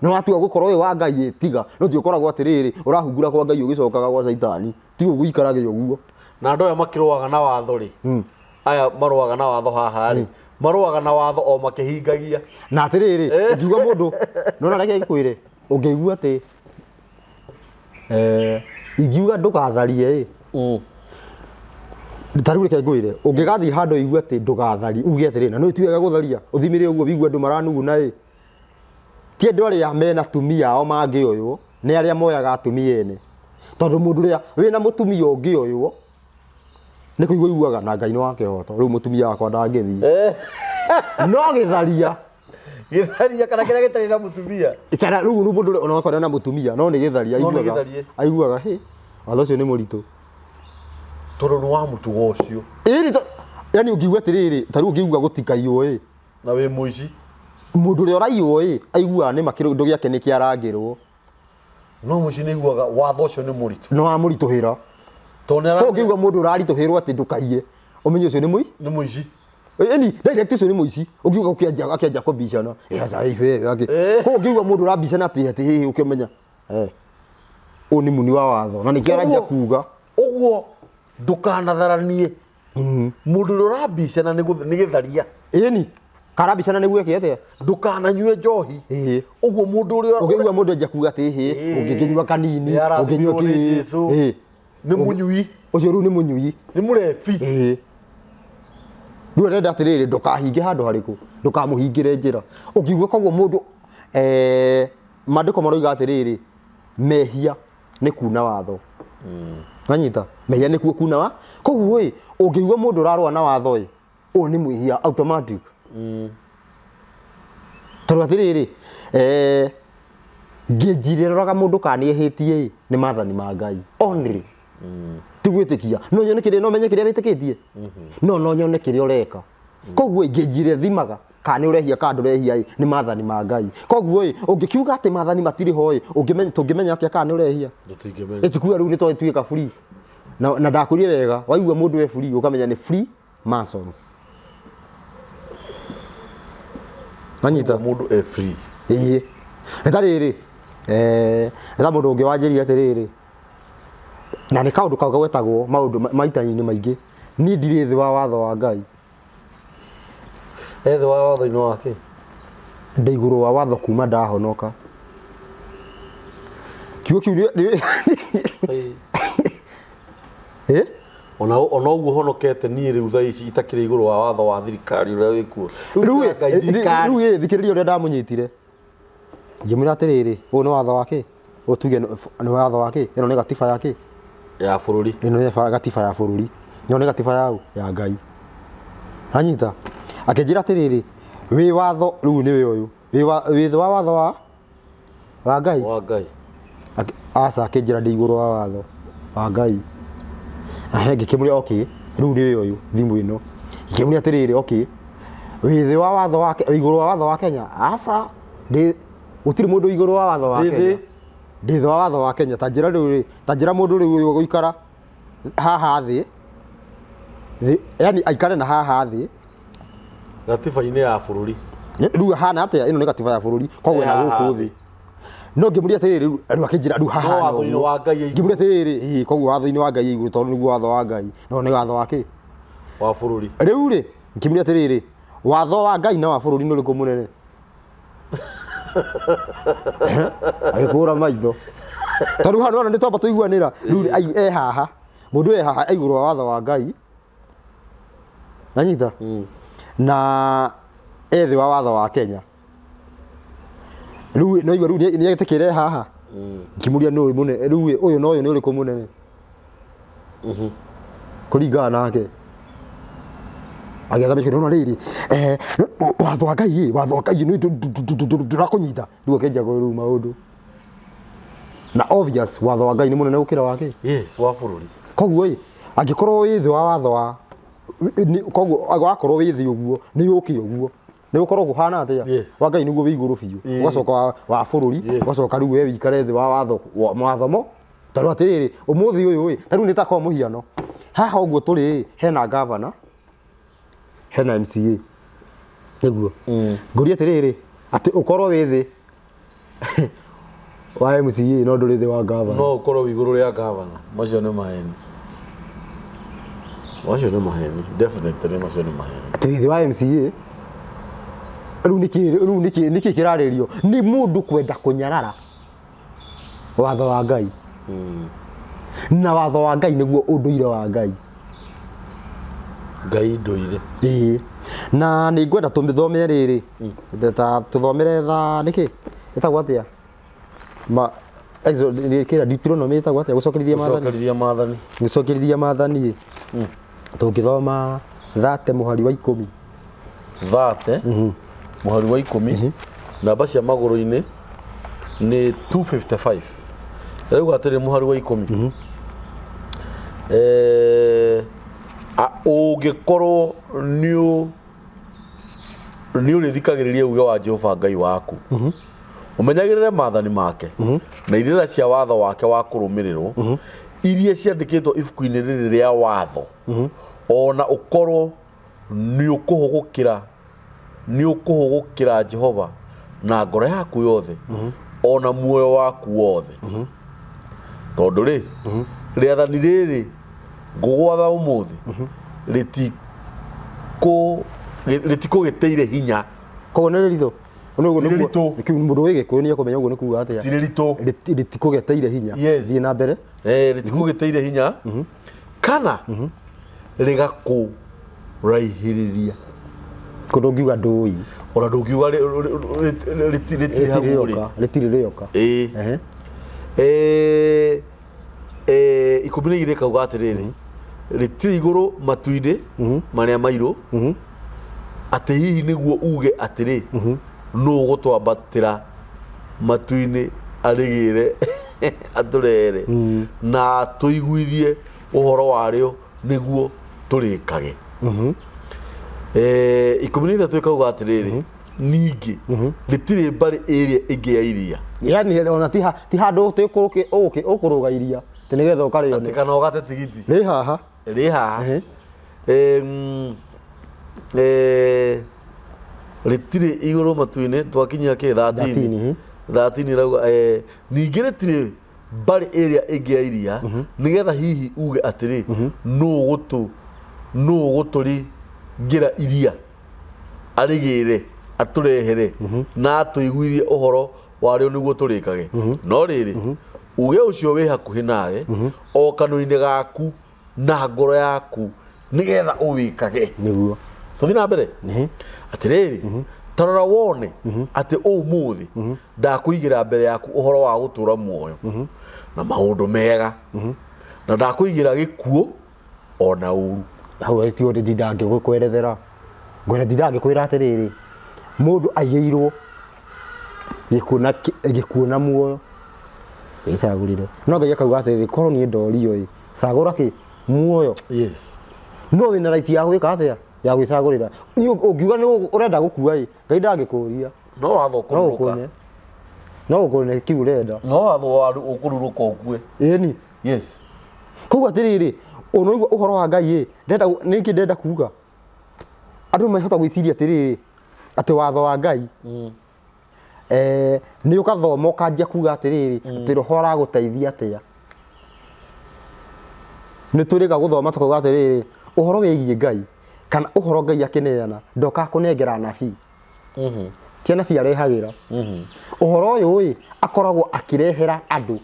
Speaker 2: Nĩ watua gũkorwo wĩ wa Ngai, ĩĩ, tiga. No ti ũkoragwo atĩrĩrĩ, ũrahungura kwa Ngai ũgĩcokaga gwa Caitani. Ti ũguo ikarage ũguo.
Speaker 1: Na andũ aya makĩrũaga na watho rĩ, aya marũaga na watho haha rĩ, marũaga na watho o makĩhingagia.
Speaker 2: Na atĩrĩrĩ, ũngiuga mũndũ, nona reke ngwĩre, ũngĩigua atĩ ingiuga ndũgatharie ĩ, ta rĩu reke ngwĩre, ũngĩgathiĩ handũ ũigue atĩ ndũgatharie, uge atĩrĩ, na nĩ ti wega gũtharia, ũthimĩre ũguo ũigue andũ maranuguna ĩ, ti andũ arĩa mena atumia ao mangĩoywo, nĩ arĩa moyaga atumia ene. Tondũ mũndũ ũrĩa wĩna mũtumia ũngĩoywo, nĩ kũigua iguaga na Ngai nĩ wa kĩhoto, rĩu mũtumia wakwa ndangĩthiĩ. No gĩtharia.
Speaker 1: Gĩtharia kana kĩrĩa gĩtarĩ na mũtumia.
Speaker 2: Kana rĩu rĩu mũndũ ũrĩa ona okorwo na mũtumia no nĩ gĩtharia,
Speaker 1: No nĩ
Speaker 2: aiguaga,
Speaker 1: gĩtharia.
Speaker 2: aiguaga hĩ, watho ũcio nĩ mũritũ.
Speaker 1: Tondũ nĩ wa mũtugo ũcio.
Speaker 2: Ĩĩ, yani ũngiuga atĩrĩrĩ, ta rĩu ũngĩigua gũtikaiywo ĩ.
Speaker 1: Na wĩ mũici.
Speaker 2: Mũndũ ũrĩa ũraiywo ĩ, aiguaga nĩ ma kĩndũ gĩake nĩ kĩarangĩrwo.
Speaker 1: No mũici nĩ aiguaga watho ũcio nĩ mũritũ.
Speaker 2: Nĩ wamũritũhĩra.
Speaker 1: Tondũ nĩ ara-
Speaker 2: Koguo ũngĩigua mũndũ ũraritũhĩrwo atĩ ndũkaiye, ũmenye ũcio nĩ mũi?
Speaker 1: Nĩ mũici.
Speaker 2: Ĩni, direct ũcio nĩ mũici. Ũngiuga ũkĩanjia akĩanjia kũbicana. Ĩ aca ĩ we ake. Koguo ũngĩigua mũndũ ũrabicana atĩ atĩ hĩ ũkĩmenya. Ũyũ nĩ muni wa watho na nĩkĩo aranjia kuga.
Speaker 1: Ũguo ndũkanatharanie. Mũndũ ũrĩa ũrabicana nĩ gĩtharia.
Speaker 2: Ĩni, karabicana nĩguo eke atĩa?
Speaker 1: Ndũkananyue njohi.
Speaker 2: Ĩĩ.
Speaker 1: Ũguo mũndũ ũrĩa
Speaker 2: Ũngĩigua mũndũ anjia kuga atĩ hĩ, ũngĩkĩnyua kanini,
Speaker 1: Nĩ arathimwo
Speaker 2: ũngĩnyua
Speaker 1: nĩ
Speaker 2: kĩ.
Speaker 1: Jesũ.
Speaker 2: Ĩĩ.
Speaker 1: Nĩ mũnyui.
Speaker 2: Ũcio rĩu nĩ mũnyui.
Speaker 1: Nĩ mũrebi.
Speaker 2: Ĩĩ. Rĩu arenda atĩrĩrĩ, ndũkahinge handũ harĩkũ, ndũkamũhingĩre njĩra. Ũngiuga koguo mũndũ, maandĩko maroiga atĩrĩrĩ, mehia nĩ kuna watho. Wanyita? Mehia nĩ kuo kuna wa. Koguo ĩ, ũngĩigua mũndũ ũrarũa na watho ĩ, ũyũ nĩ mwĩhia automatic. Tondũ atĩrĩrĩ, Ngĩnjirĩroraga mũndũ kana nĩ ehĩtie ĩ, nĩ maathani ma Ngai only, ti gwĩtĩkia. No nyone kĩrĩa, no menye kĩrĩa wĩtĩkĩtie, no nyone kĩrĩa ũreka. Koguo ĩ, ngĩnjirĩ thimaga kana nĩ ũrehia kana ndũrehia ĩ, nĩ maathani ma Ngai. Koguo ĩ, ũngĩkiuga atĩ maathani matirĩ ho ĩ, tũngĩmenya atĩa kana nĩ ũrehia?
Speaker 1: Tũtingĩmenya.
Speaker 2: Ĩtikuga rĩu nĩ twatuĩka free. Na ndakwĩrire wega, waigua mũndũ e free ũkamenya nĩ free masons. Wanyita?
Speaker 1: Mũndũ e free.
Speaker 2: Ĩĩ. Nĩ ta rĩrĩ, nĩ ta mũndũ ũngĩ wanjĩrire atĩrĩrĩ, na nĩ kaũndũ kau gwetagwo maũndũ maita-inĩ maingĩ, niĩ ndirĩ thĩ wa watho wa Ngai.
Speaker 1: E thĩ wa watho-inĩ wake.
Speaker 2: Ndĩ igũrũ wa watho kuma ndahonoka. Kiugo kĩu
Speaker 1: Ĩ? Ona ũguo honokete niĩ rĩu thaa ici itakĩrĩ igũrũ wa watho wa thirikari ũrĩa wĩkuo.
Speaker 2: Rĩu ĩ, thikĩrĩria ũrĩa ndamũnyitire. Ngĩmwĩra atĩrĩrĩ, ũyũ nĩ watho wa kĩ? Ũyũ tuge nĩ watho wa kĩ? Ĩno nĩ gatiba ya kĩ?
Speaker 1: Ya bũrũri.
Speaker 2: Ĩno nĩ gatiba ya bũrũri. Ĩno nĩ gatiba ya ũ? Ya Ngai. Anyita? Akĩnjĩra atĩrĩrĩ, wĩ watho rĩu nĩwe ũyũ. Wĩ thĩ wa watho wa Ngai?
Speaker 1: Wa Ngai.
Speaker 2: Aca, akĩnjĩra ndĩ igũrũ wa watho wa Ngai. Ehe, ngĩkĩmũria okay, rĩu nĩwe ũyũ thimũ ĩno. Ngĩkĩmũria atĩrĩrĩ, okay, wĩ thĩ wa watho wa wĩ igũrũ wa watho wa Kenya? Aca, ndĩ gũtirĩ mũndũ igũrũ wa watho wa Kenya. Ndĩ thĩ wa watho wa Kenya. Ta njĩra rĩu rĩ, ta njĩra mũndũ rĩu ũyũ ũgũikara haha thĩ, yani aikare na haha thĩ
Speaker 1: Gatiba-inĩ ya bũrũri.
Speaker 2: Rĩu hana atĩa? Ĩno nĩ gatiba ya bũrũri, koguo ĩna gũkũ thĩ. No ngĩmũria atĩrĩrĩ, rĩu akĩnjĩra rĩu haha
Speaker 1: No watho-inĩ wa Ngai
Speaker 2: igũrũ. Ngĩmũria atĩrĩrĩ, ĩĩ, koguo watho-inĩ wa Ngai igũrũ, tondũ nĩguo watho wa Ngai, no nĩ watho wa kĩ?
Speaker 1: Wa bũrũri.
Speaker 2: Rĩu rĩ, ngĩmũria atĩrĩrĩ, watho wa Ngai na wa bũrũri nĩ ũrĩkũ mũnene? Agĩkũra maitho. Tondũ haha nĩwona nĩ twamba tũiguanĩra. Rĩu e haha, mũndũ e haha e igũrũ wa watho wa Ngai. Nanyita? Na e thĩ wa watho wa Kenya. Rĩu no igua rĩu nĩ etĩkĩre haha. Ngĩmũria nũ mũnene, rĩu ũyũ na ũyũ nĩ ũrĩkũ mũnene? Kũringana nake. Agĩatha mĩkĩro no rĩrĩ, watho wa Ngai ĩ, watho wa Ngai nĩ ndũrakũnyita. Rĩu akĩanjia rĩu maũndũ. Na obvious watho wa Ngai nĩ mũnene gũkĩra wa kĩ?
Speaker 1: Yes, wa bũrũri.
Speaker 2: Koguo ĩ, angĩkorwo wĩ thĩ wa watho wa koguo wakorwo wĩ thĩ ũguo nĩ ũkĩ ũguo nĩ gũkorwo kũhana atĩa?
Speaker 1: Yes.
Speaker 2: Wa Ngai nĩguo wĩ igũrũ biũ, ũgacoka wa bũrũri, ũgacoka rĩu we wĩikare thĩ wa watho wa mawatho mo. Tondũ atĩrĩrĩ, ũmũthĩ ũyũ ĩ, ta rĩu nĩ ta kwa mũhiano haha ũguo tũrĩ ĩ, hena gavana, hena MCA, nĩguo ngũrie atĩrĩrĩ, atĩ ũkorwo wĩ thĩ wa MCA no ndũrĩ thĩ wa gavana.
Speaker 1: No ũkorwo wĩ igũrũ rĩa gavana. Macio nĩ maheni. Macio nĩ maheni. Definitely macio nĩ maheni.
Speaker 2: Atĩ wĩ thĩ wa MCA rĩu nĩkĩ, rĩu nĩkĩ, nĩkĩ kĩrarĩrio nĩ mũndũ kwenda kũnyarara watho wa Ngai? Na watho wa Ngai nĩguo ũndũire wa Ngai.
Speaker 1: Ngai ndũire.
Speaker 2: Ĩĩ. Na nĩ ngwenda tũmĩthome rĩrĩ, ta tũthomere tha nĩkĩ ĩtagwo atĩa? Ma Exodus kĩrĩa Deuteronomy ĩtagwo atĩa? Gũcokerithia maathani.
Speaker 1: Gũcokerithia maathani.
Speaker 2: Gũcokerithia maathani. Tũngĩthoma 30 mũhari wa 10.
Speaker 1: 30 mũhari wa 10, namba cia magũrũ-inĩ nĩ 255. Rĩu atĩrĩ mũhari wa 10. Ũngĩkorwo nĩ ũrĩthikagĩrĩria uge wa Jehova Ngai waku, ũmenyagĩrĩre maathani make na irĩra cia watho wake wa kũrũmĩrĩrwo iria ciandĩkĩtwo ibuku-inĩ rĩrĩ rĩa watho, ona ũkorwo nĩ ũkũhũgũkĩra Jehova na ngoro yaku yothe ona muoyo waku wothe. Tondũ rĩ, rĩathani rĩrĩ ngũgwatha ũmũthĩ rĩtikũgĩtĩire hinya.
Speaker 2: Koguo nĩ rĩritũ. Nĩ
Speaker 1: Ti rĩritũ.
Speaker 2: Mũndũ wĩ Gĩkũyũ nĩ ekũmenya ũguo nĩ kuga atĩa.
Speaker 1: Ti rĩritũ.
Speaker 2: Rĩtikũgĩtĩire hinya.
Speaker 1: Yes.
Speaker 2: Thiĩ na mbere.
Speaker 1: Rĩtikũgĩtĩire hinya kana rĩgakũraihĩrĩria.
Speaker 2: Kũndũ ũngiuga ndũĩ.
Speaker 1: Ona ndũngiuga rĩtirĩ hau rĩ.
Speaker 2: Rĩtirĩ rĩoka.
Speaker 1: Ĩĩ. 12 kauga atĩrĩrĩ, rĩtirĩ igũrũ matu-inĩ marĩa mairũ, atĩ hihi nĩguo uge atĩrĩ, nũ ũgũtwambatĩra matu-inĩ Arĩgĩre atũrehere na tũiguithie ũhoro warĩo nĩguo tũrĩkage. 13 ĩkauga atĩrĩrĩ, ningĩ rĩtirĩ mbarĩ ĩrĩa ĩngĩ ya iria.
Speaker 2: Yani ona ti ti handũ ũkũrũga iria atĩ nĩgetha ũkarĩone.
Speaker 1: Atĩ kana ũgate tigiti.
Speaker 2: Rĩ haha.
Speaker 1: Rĩ haha. Rĩtirĩ igũrũ matu-inĩ twakinyia kĩ 13.
Speaker 2: 13.
Speaker 1: 13 ĩrauga ningĩ rĩtirĩ mbarĩ ĩrĩa ĩngĩ ya iria nĩgetha hihi uge atĩrĩ, nũ ũgũtũringĩra iria arĩgĩre atũrehere na atũiguithie ũhoro warĩo nĩguo tũrĩkage. No rĩrĩ, uge ũcio wĩ hakuhĩ nawe, o kanua-inĩ gaku na ngoro yaku, nĩgetha ũwĩkage.
Speaker 2: Nĩguo.
Speaker 1: Tũthiĩ na mbere. Atĩrĩrĩ, ta rora wone atĩ ũmũthĩ ndakũigĩra mbere yaku ũhoro wa gũtũũra muoyo na maũndũ mega, na ndakũigĩra gĩkuũ ona ũru.
Speaker 2: Hau ti ũndũ ndinda ngĩgũkwerethera, ngwenda ndinda ngĩkwĩra atĩrĩrĩ, mũndũ aigĩirwo gĩkuũ na muoyo, wĩcagũrĩre. No Ngai akauga atĩrĩrĩ, korwo niĩ ndorio ĩ, cagũra kĩ? Muoyo. No wĩna right ya gwĩka atĩa? Ya gwĩcagũrĩra. Niĩ ũngiuga nĩ ũrenda gũkua ĩ, Ngai ndangĩkũria.
Speaker 1: No watho
Speaker 2: No
Speaker 1: ũkũrurũka.
Speaker 2: ũkũne. No ũkũne kĩu ũrenda.
Speaker 1: No watho wa ũkũrurũka ũkue.
Speaker 2: Ĩni. Koguo atĩrĩrĩ, ũnaigua ũhoro wa Ngai ĩ, ndĩrenda nĩkĩ ndĩrenda kuga? Andũ mahota gwĩciria atĩrĩrĩ, atĩ watho wa Ngai nĩ ũgathoma ũkanjia kuga atĩrĩrĩ, atĩ roho aragũteithia atĩa. Nĩ twĩrĩga gũthoma tũkauga atĩrĩrĩ, ũhoro wĩgiĩ Ngai kana ũhoro Ngai akĩneana ndokaga kũnengera anabii. Ti anabii arehagĩra. Ũhoro ũyũ ĩ, akoragwo akĩrehera andũ.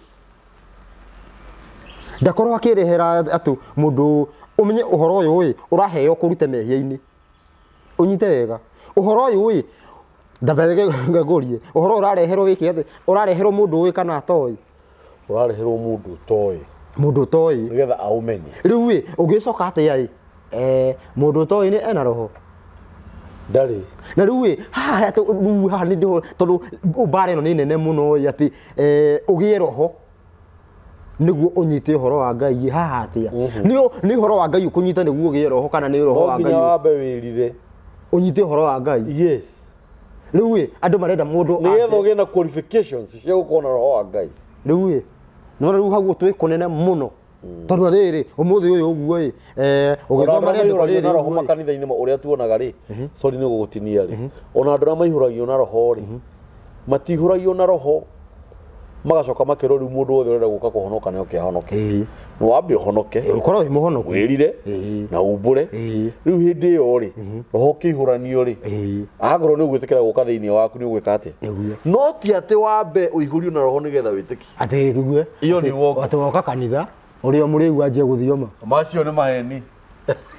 Speaker 2: Ndakorwo akĩrehera atĩ mũndũ ũmenye ũhoro ũyũ ĩ, ũraheo kũrute mehia-inĩ. Ũnyite wega. Ũhoro ũyũ ĩ, ndambe ngũrie, ũhoro ũrareherwo wĩke atĩa? Ũrareherwo mũndũ ũĩ kana atoĩ?
Speaker 1: Ũrareherwo mũndũ ũtoĩ.
Speaker 2: Mũndũ ũtoĩ.
Speaker 1: Nĩgetha aũmenye.
Speaker 2: Rĩu ĩ, ũngĩcoka atĩa ĩ? Mũndũ ũtoĩ nĩ ena roho?
Speaker 1: Ndarĩ.
Speaker 2: Na rĩu ĩ, haha atĩ rĩu haha nĩ ndĩho, tondũ mbara ĩno nĩ nene mũno ĩ, atĩ ũgĩe roho nĩguo ũnyite ũhoro wa Ngai ĩ, haha atĩa? Nĩ ũhoro wa Ngai ũkũnyita nĩguo ũgĩe roho kana nĩ roho
Speaker 1: No
Speaker 2: wa
Speaker 1: nginya
Speaker 2: Ngai
Speaker 1: wambe wĩrire.
Speaker 2: ũnyite ũhoro wa Ngai. Rĩu ĩ, andũ marenda mũndũ
Speaker 1: Nĩgetha
Speaker 2: ambe.
Speaker 1: ũgĩe na qualifications cia gũkorwo na roho wa Ngai.
Speaker 2: Rĩu ĩ, nĩwona rĩu hau twĩ kũnene mũno. Tondũ rĩrĩ, ũmũthĩ ũyũ ũguo ĩ, ũgĩthoma
Speaker 1: Ona andũ arĩa
Speaker 2: rĩandĩko
Speaker 1: maihũragio
Speaker 2: rĩrĩ
Speaker 1: na roho
Speaker 2: ũguo ĩ.
Speaker 1: makanitha-inĩ ũrĩa tuonaga rĩ, sorry nĩ gũgũtinia rĩ, ona andũ arĩa maihũragio na roho rĩ, matihũragio na roho magacoka makerwo rĩu mũndũ wothe ũrenda gũka kũhonoka nĩ oke ahonoke. Nĩ wambe ũhonoke.
Speaker 2: Ũkorwo wĩ mũhonoku.
Speaker 1: Wĩrire na umbũre. Rĩu hĩndĩ ĩyo rĩ, roho ũkĩihũranio rĩ, angorwo nĩ ũgwĩtĩkĩra gũka thĩinĩ waku nĩ ũgwĩka atĩa? No ti atĩ wambe ũihũrio na roho nĩgetha wĩtĩkie.
Speaker 2: Atĩ nĩguo.
Speaker 1: Iyo nĩ wongo.
Speaker 2: Atĩ woka kanitha, ũrĩa mũrĩu anjie gũthioma.
Speaker 1: Macio nĩ maheni.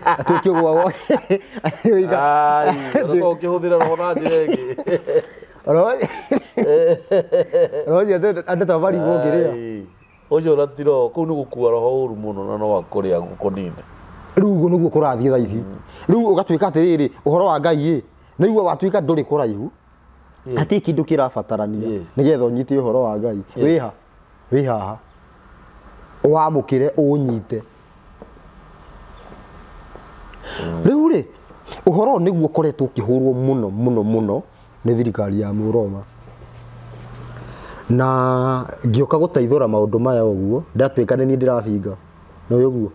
Speaker 2: Atuĩke ũguo.
Speaker 1: Ai, ona to ũkĩhũthĩra roho na njĩra ĩngĩ.
Speaker 2: Roho ũcio andũ ta marigwo ngĩrĩa.
Speaker 1: Ai, ũcio ona ti roho, kũu nĩ gũkua roho ũru mũno na no akũrĩa gũkũnine.
Speaker 2: Rĩu ũguo nĩguo kũrathiĩ thaa ici. Rĩu ũgatuĩka atĩrĩrĩ, ũhoro wa Ngai ĩ, nĩguo watuĩka ndũrĩ kũraihu. Hatirĩ kĩndũ kĩrabatarania nĩgetha ũnyite ũhoro wa Ngai. Wĩha? Wĩ haha. Wamũkĩre ũnyite. Rĩu rĩ, ũhoro ũyũ nĩguo ũkoretwo ũkĩhũrwo mũno mũno mũno nĩ thirikari ya Mũroma. Na ngĩũka gũteithũra maũndũ maya ũguo, ndatuĩka nĩ niĩ ndĩrabinga. Nĩ ũguo?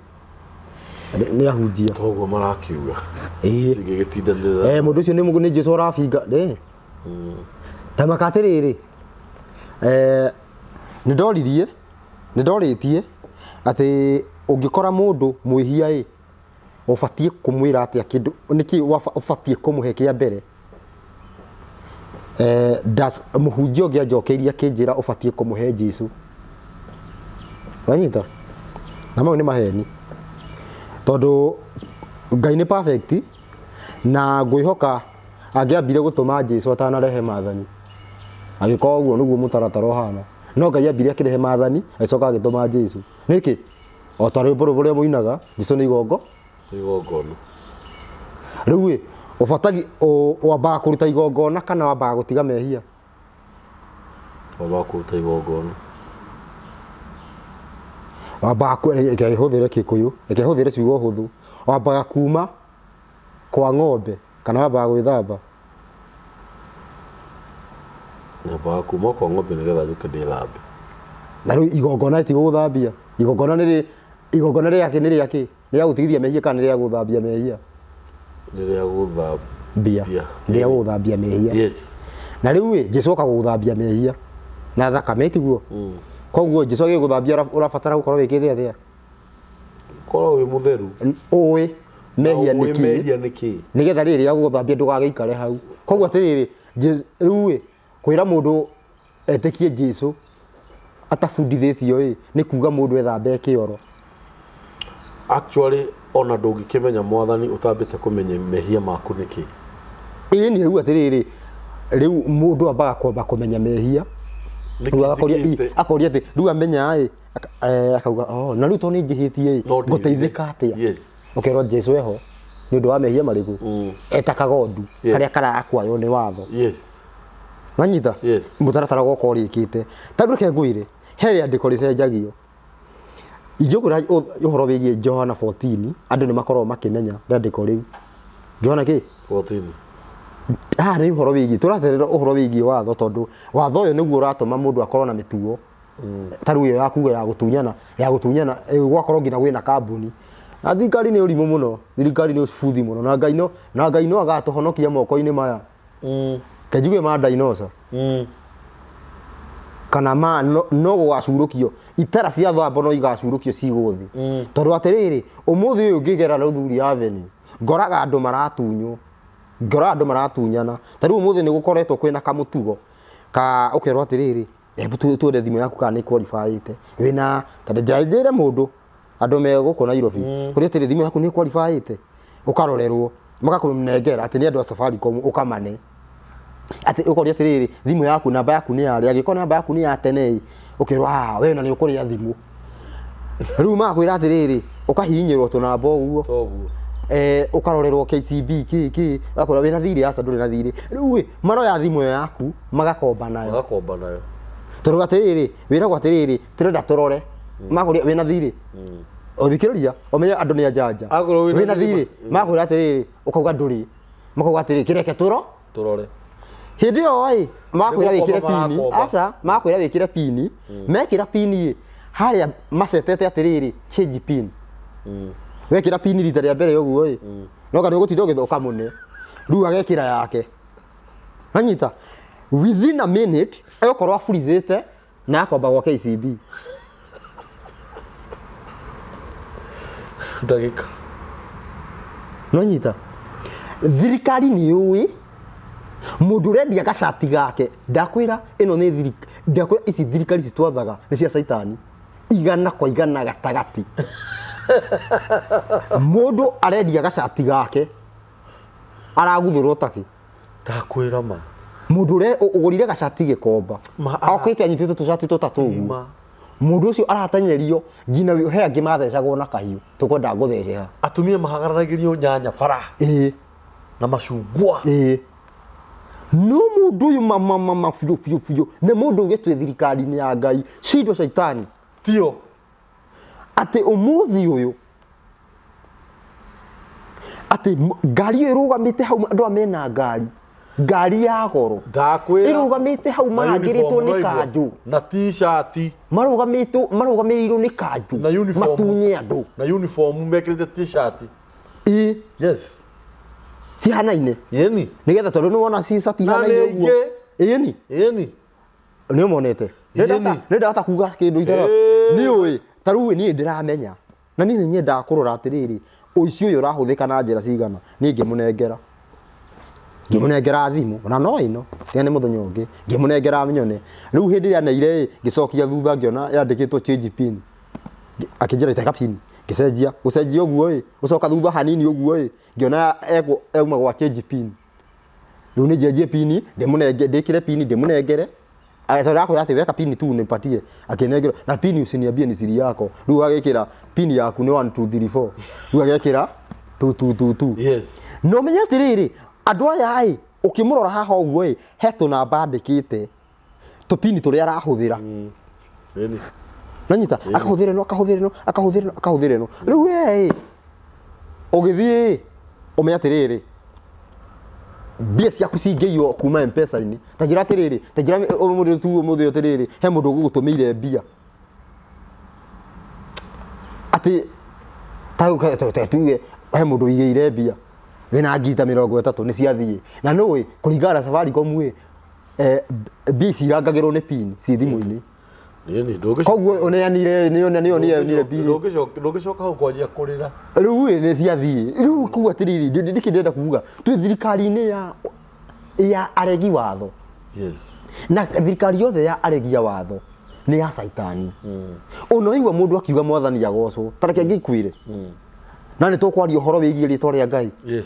Speaker 2: Nĩ ahunjia.
Speaker 1: Toguo marakiuga.
Speaker 2: Ĩĩ.
Speaker 1: Ingĩgĩtindanĩrĩra.
Speaker 2: Mũndũ ũcio nĩ Jesũ arabinga. Ta maka atĩrĩrĩ, nĩ ndoririe, nĩ ndorĩtie atĩ ũngĩkora mũndũ mwĩhia ĩ, ũbatiĩ kũmwĩra atĩa kĩndũ, nĩkĩ ũbatiĩ kũmũhe kĩa mbere? Mũhunjia ũngĩ anjokeirie akĩnjĩra ũbatiĩ kũmũhe Jesũ. Wanyita? Na mau nĩ maheni. Tondũ Ngai nĩ perfect na ngwĩhoka angĩambire gũtũma Jesũ atanarehe maathani. Angĩkorwo ũguo nĩguo mũtaratara ũhana. No Ngai ambire akĩrehe maathani agĩcoka agĩtũma Jesũ. Nĩkĩ? O ta rwĩmbo rũrĩa mũinaga, Jesũ nĩ igongo.
Speaker 1: Igongona.
Speaker 2: Rĩu ĩ, ũbatagi wambaga kũruta igongona kana wambaga gũtiga mehia?
Speaker 1: Wambaga kũruta igongona.
Speaker 2: Wambaga reke hũthĩre Gĩkũyũ, reke hũthĩre ciugo hũthũ. Wambaga kuma kwa ng'ombe kana wambaga gwĩthamba?
Speaker 1: Nyambaga kuma kwa ng'ombe nĩgetha njũke ndĩthambe.
Speaker 2: Na rĩu igongona rĩtigũgũthambia? Igongona nĩ rĩ igongona rĩa kĩ nĩ rĩa kĩ? Nĩ rĩa gũtigithia mehia kana nĩ rĩa gũthambia mehia?
Speaker 1: Nĩ rĩa gũthambia.
Speaker 2: Nĩ rĩa gũthambia mehia.
Speaker 1: Yes.
Speaker 2: Na rĩu ĩ, Jesu oka gũgũthambia mehia na thakame tiguo? Koguo Jesu agĩgũthambia ũrabatara gũkorwo wĩkĩte atĩa?
Speaker 1: Korwo wĩ mũtheru.
Speaker 2: Ũĩ mehia nĩ
Speaker 1: Ũĩ
Speaker 2: kĩĩ?
Speaker 1: mehia nĩ kĩĩ?
Speaker 2: Nĩgetha rĩrĩ agũgũthambia ndũgagĩikare hau. Koguo atĩrĩrĩ, rĩu ĩ, kwĩra mũndũ etĩkie Jesu atabundithĩtio ĩ, nĩ kuga mũndũ ethambe kĩoro.
Speaker 1: Actually ona ndũngĩkĩmenya mwathani ũtambĩte kũmenya mehia maku nĩ kĩĩ.
Speaker 2: Ĩĩ nĩ rĩu atĩrĩrĩ, rĩu mũndũ ambaga kwamba kũmenya mehia.
Speaker 1: Nĩkĩ
Speaker 2: Rĩu agakoria
Speaker 1: njĩkĩte?
Speaker 2: akoria atĩ rĩu amenya ĩ, akauga oh, na rĩu tondũ nĩ njĩhĩtie ĩ,
Speaker 1: No ndĩrire.
Speaker 2: ngũteithĩka atĩa?
Speaker 1: Yes.
Speaker 2: Ũkerwo Jesu eho nĩ ũndũ wa mehia marĩkũ? Eta kagondu
Speaker 1: Yes.
Speaker 2: karĩa karakwaywo nĩ watho.
Speaker 1: Yes.
Speaker 2: Wanyita?
Speaker 1: Yes.
Speaker 2: Mũtaratara goka ũrĩkĩte. Ta rĩu reke ngwĩre, he rĩandĩko rĩcenjagio. Ingĩkwĩra ũhoro wĩgiĩ Johana 14, andũ nĩ makoragwo makĩmenya rĩandĩko rĩu. Johana kĩ?
Speaker 1: 14.
Speaker 2: Haha nĩ ũhoro wĩgiĩ, tũraterera ũhoro wĩgiĩ watho tondũ watho ũyũ nĩguo ũratũma mũndũ akorwo na mĩtugo. Ta rĩu ĩyo ya kuga ya gũtunyana, ya gũtunyana, gwakorwo nginya kwĩna kambuni. Na thirikari nĩ ũrimũ mũno, thirikari nĩ ũbuthi mũno, na Ngai no, na Ngai no agatũhonokia moko-inĩ maya. Reke njuge ma dinosaur. Kana ma no, no gũgacurũkio itara cia thambo no igacurũkio cigwo thĩ. Tondũ atĩrĩrĩ, ũmũthĩ ũyũ ngĩgera Luthuli Avenue, ngoraga andũ maratunywo, ngoraga andũ maratunyana. Ta rĩu ũmũthĩ nĩ gũkoretwo kwĩna kamũtugo ka ũkerwo atĩrĩrĩ, hebu tuone thimũ yaku kana nĩ qualify-ĩte. Wĩna, ta njĩre mũndũ, andũ me gũkũ Nairobi, kũrĩa atĩrĩ thimũ yaku nĩ qualify-ĩte, ũkarorerwo, magakũnengera atĩ nĩ andũ a Safaricom ũkamane. Atĩ ũkoria atĩrĩrĩ, thimũ yaku namba yaku nĩ yarĩ, angĩkorwo namba yaku nĩ ya tene ĩ, ũkerwo ah we ona nĩ ũkũrĩa thimũ. Rĩu magakwĩra atĩrĩrĩ, ũkahihinyĩrwo tũnamba ũguo.
Speaker 1: Toguo.
Speaker 2: Ũkarorerwo KCB kĩ kĩ, magakwĩra wĩna thirĩ, aca ndũrĩ na thirĩ. Rĩu ĩ, maroya thimũ ĩyo yaku magakomba nayo.
Speaker 1: Magakomba nayo.
Speaker 2: Tondũ atĩrĩrĩ, wĩragwo atĩrĩrĩ, tũrenda tũrore. Makũria wĩna thirĩ. Ũthikĩrĩria, ũmenye andũ nĩ anjanja.
Speaker 1: Akorwo wĩna
Speaker 2: Wĩna
Speaker 1: thirĩ,
Speaker 2: thirĩ, makwĩra atĩrĩrĩ, ũkauga ndũrĩ. Makauga atĩrĩrĩ, kĩreke tũro.
Speaker 1: Tũrore.
Speaker 2: Hĩndĩ ĩyo ĩ, makwĩra
Speaker 1: Nĩ
Speaker 2: wĩkĩre
Speaker 1: gũkomba
Speaker 2: pini,
Speaker 1: marakomba.
Speaker 2: aca, makwĩra wĩkĩre pini, mekĩra pini ĩ, harĩa macetete atĩrĩrĩ, change pin. Wekĩra pini rita rĩa mbere ũguo ĩ, no kana ũgũtinda ũgĩthũka mũno. Rĩu agekĩra yake. Wanyita? Within a minute, egũkorwo aburizĩte na akomba gwa KCB.
Speaker 1: Ndagĩka.
Speaker 2: Nonyita? Thirikari nĩ yũĩ mũndũ ũrendia gacati gake, ndakwĩra ĩno nĩ thirikari, ndakwĩra ici thirikari ici twathaga nĩ cia caitani. Igana kwa igana gatagatĩ. Mũndũ arendia gacati gake araguthũrwo takĩ.
Speaker 1: Ndakwĩra ma.
Speaker 2: Mũndũ ũrĩa ũgũrire gacati gĩkomba okĩte anyitĩte tũcati tũtatũ ũguo.
Speaker 1: Ma.
Speaker 2: Mũndũ ũcio aratenyerio nginya he angĩ mathecagwo na kahiũ tũkwenda ngũthece ha.
Speaker 1: Atumia mahagaranagĩrio nyanya bara.
Speaker 2: Ĩĩ.
Speaker 1: Na macungwa.
Speaker 2: Ĩĩ. No mũndũ ũyũ ma ma ma ma biũ biũ biũ nĩ mũndũ uge twĩ thirikari-inĩ ya Ngai cindo caitani.
Speaker 1: Tio.
Speaker 2: Atĩ ũmũthĩ ũyũ atĩ ngari ĩyo ĩrũgamĩte hau andũ aya mena ngari ngari ya goro
Speaker 1: Ndakwĩra.
Speaker 2: ĩrũgamĩte hau
Speaker 1: Na
Speaker 2: marangĩrĩtwo
Speaker 1: uniform
Speaker 2: nĩ
Speaker 1: ũraigua?
Speaker 2: kanjũ.
Speaker 1: Na t-shirt.
Speaker 2: Marũgamĩtwo marũgamĩrĩirwo nĩ kanjũ.
Speaker 1: Na uniform.
Speaker 2: Matunye andũ.
Speaker 1: Na uniform mekĩrĩte t-shirt.
Speaker 2: Ĩĩ.
Speaker 1: Yes.
Speaker 2: Cihanaine.
Speaker 1: Ĩni.
Speaker 2: Nĩgetha tondũ nĩwona ci cati
Speaker 1: Na
Speaker 2: ihanaine
Speaker 1: nĩ
Speaker 2: ũguo.
Speaker 1: aingĩ.
Speaker 2: Ĩni.
Speaker 1: Ĩni.
Speaker 2: Nĩ ũmonete.
Speaker 1: Ĩni.
Speaker 2: Nĩ ndahota kuga kĩndũ itara.
Speaker 1: Ĩĩ.
Speaker 2: Nĩ ũĩ. Ta rĩu niĩ ndĩramenya. Na niĩ nĩ nyendaga kũrora atĩrĩrĩ, ũici ũyũ ũrahũthĩka na njĩra cigana. Niĩ ngĩmũnengera. Ngĩmũnengera thimũ, ona no ĩno, tiga nĩ mũthenya ũngĩ. Ngĩmũnengera nyone. Rĩu hĩndĩ ĩrĩa aneire ĩ, ngĩcokia thutha ngĩona yandĩkĩtwo change pin. Akĩnjĩra iteka pin. Ngĩcenjia. Gũcenjia ũguo ĩ, gũcoka thutha hanini ũguo ĩ, ngĩona yauma gwa change pin. Rĩu nĩ njenjie pin, ndĩmũnenge, ndĩkĩre pin ndĩmũnengere. Aya tondũ akwĩra atĩ weka pin tu nipatie. Akĩnengera na pin usiniambie ni siri yako. Rĩu agĩkĩra pin yaku nĩ 1 2 3 4. Rĩu agekĩra 2 2 2 2.
Speaker 1: Yes.
Speaker 2: Na ũmenye atĩrĩrĩ, andũ aya ĩ, ũkĩmũrora haha ũguo ĩ, he tũnamba andĩkĩte. Tũpini tũrĩa arahũthĩra.
Speaker 1: Ĩni.
Speaker 2: Nanyita akahũthĩra ĩno, akahũthĩra ĩno, akahũthĩra ĩno, akahũthĩra ĩno. Rĩu we ĩ ũgĩthiĩ ĩ ũmenye atĩrĩrĩ, mbia ciaku cingĩiywo kuma mpesa-inĩ, ta njĩra atĩrĩrĩ, ta njĩra ũmũthĩ tu, ũmũthĩ atĩrĩrĩ, he mũndũ ũgũgũtũmĩire mbia atĩ ta tuge he mũndũ ũigĩire mbia wĩna ngiri ta 30 nĩ ciathiĩ, na nũĩ kũringana na Safaricom ĩ mbia ici irangagĩrwo nĩ pin ciĩ thimũ-inĩ.
Speaker 1: Ĩni, ndũngĩcoka.
Speaker 2: Koguo ũneanire nĩyo pin.
Speaker 1: Ndũngĩcoka hau kwanjia kũrĩra.
Speaker 2: Rĩu ĩ nĩ ciathiĩ. Rĩu kuga atĩrĩrĩ, nĩkĩ ndĩrenda kuga, twĩ thirikari-inĩ ya aregi watho.
Speaker 1: Yes.
Speaker 2: Na thirikari yothe ya aregi a watho nĩ ya caitani. Ona waigua mũndũ akiuga mwathani agocwo, ta reke ngĩkwĩre, na nĩ tũkwaria ũhoro wĩgiĩ rĩtwa rĩa Ngai.
Speaker 1: Yes.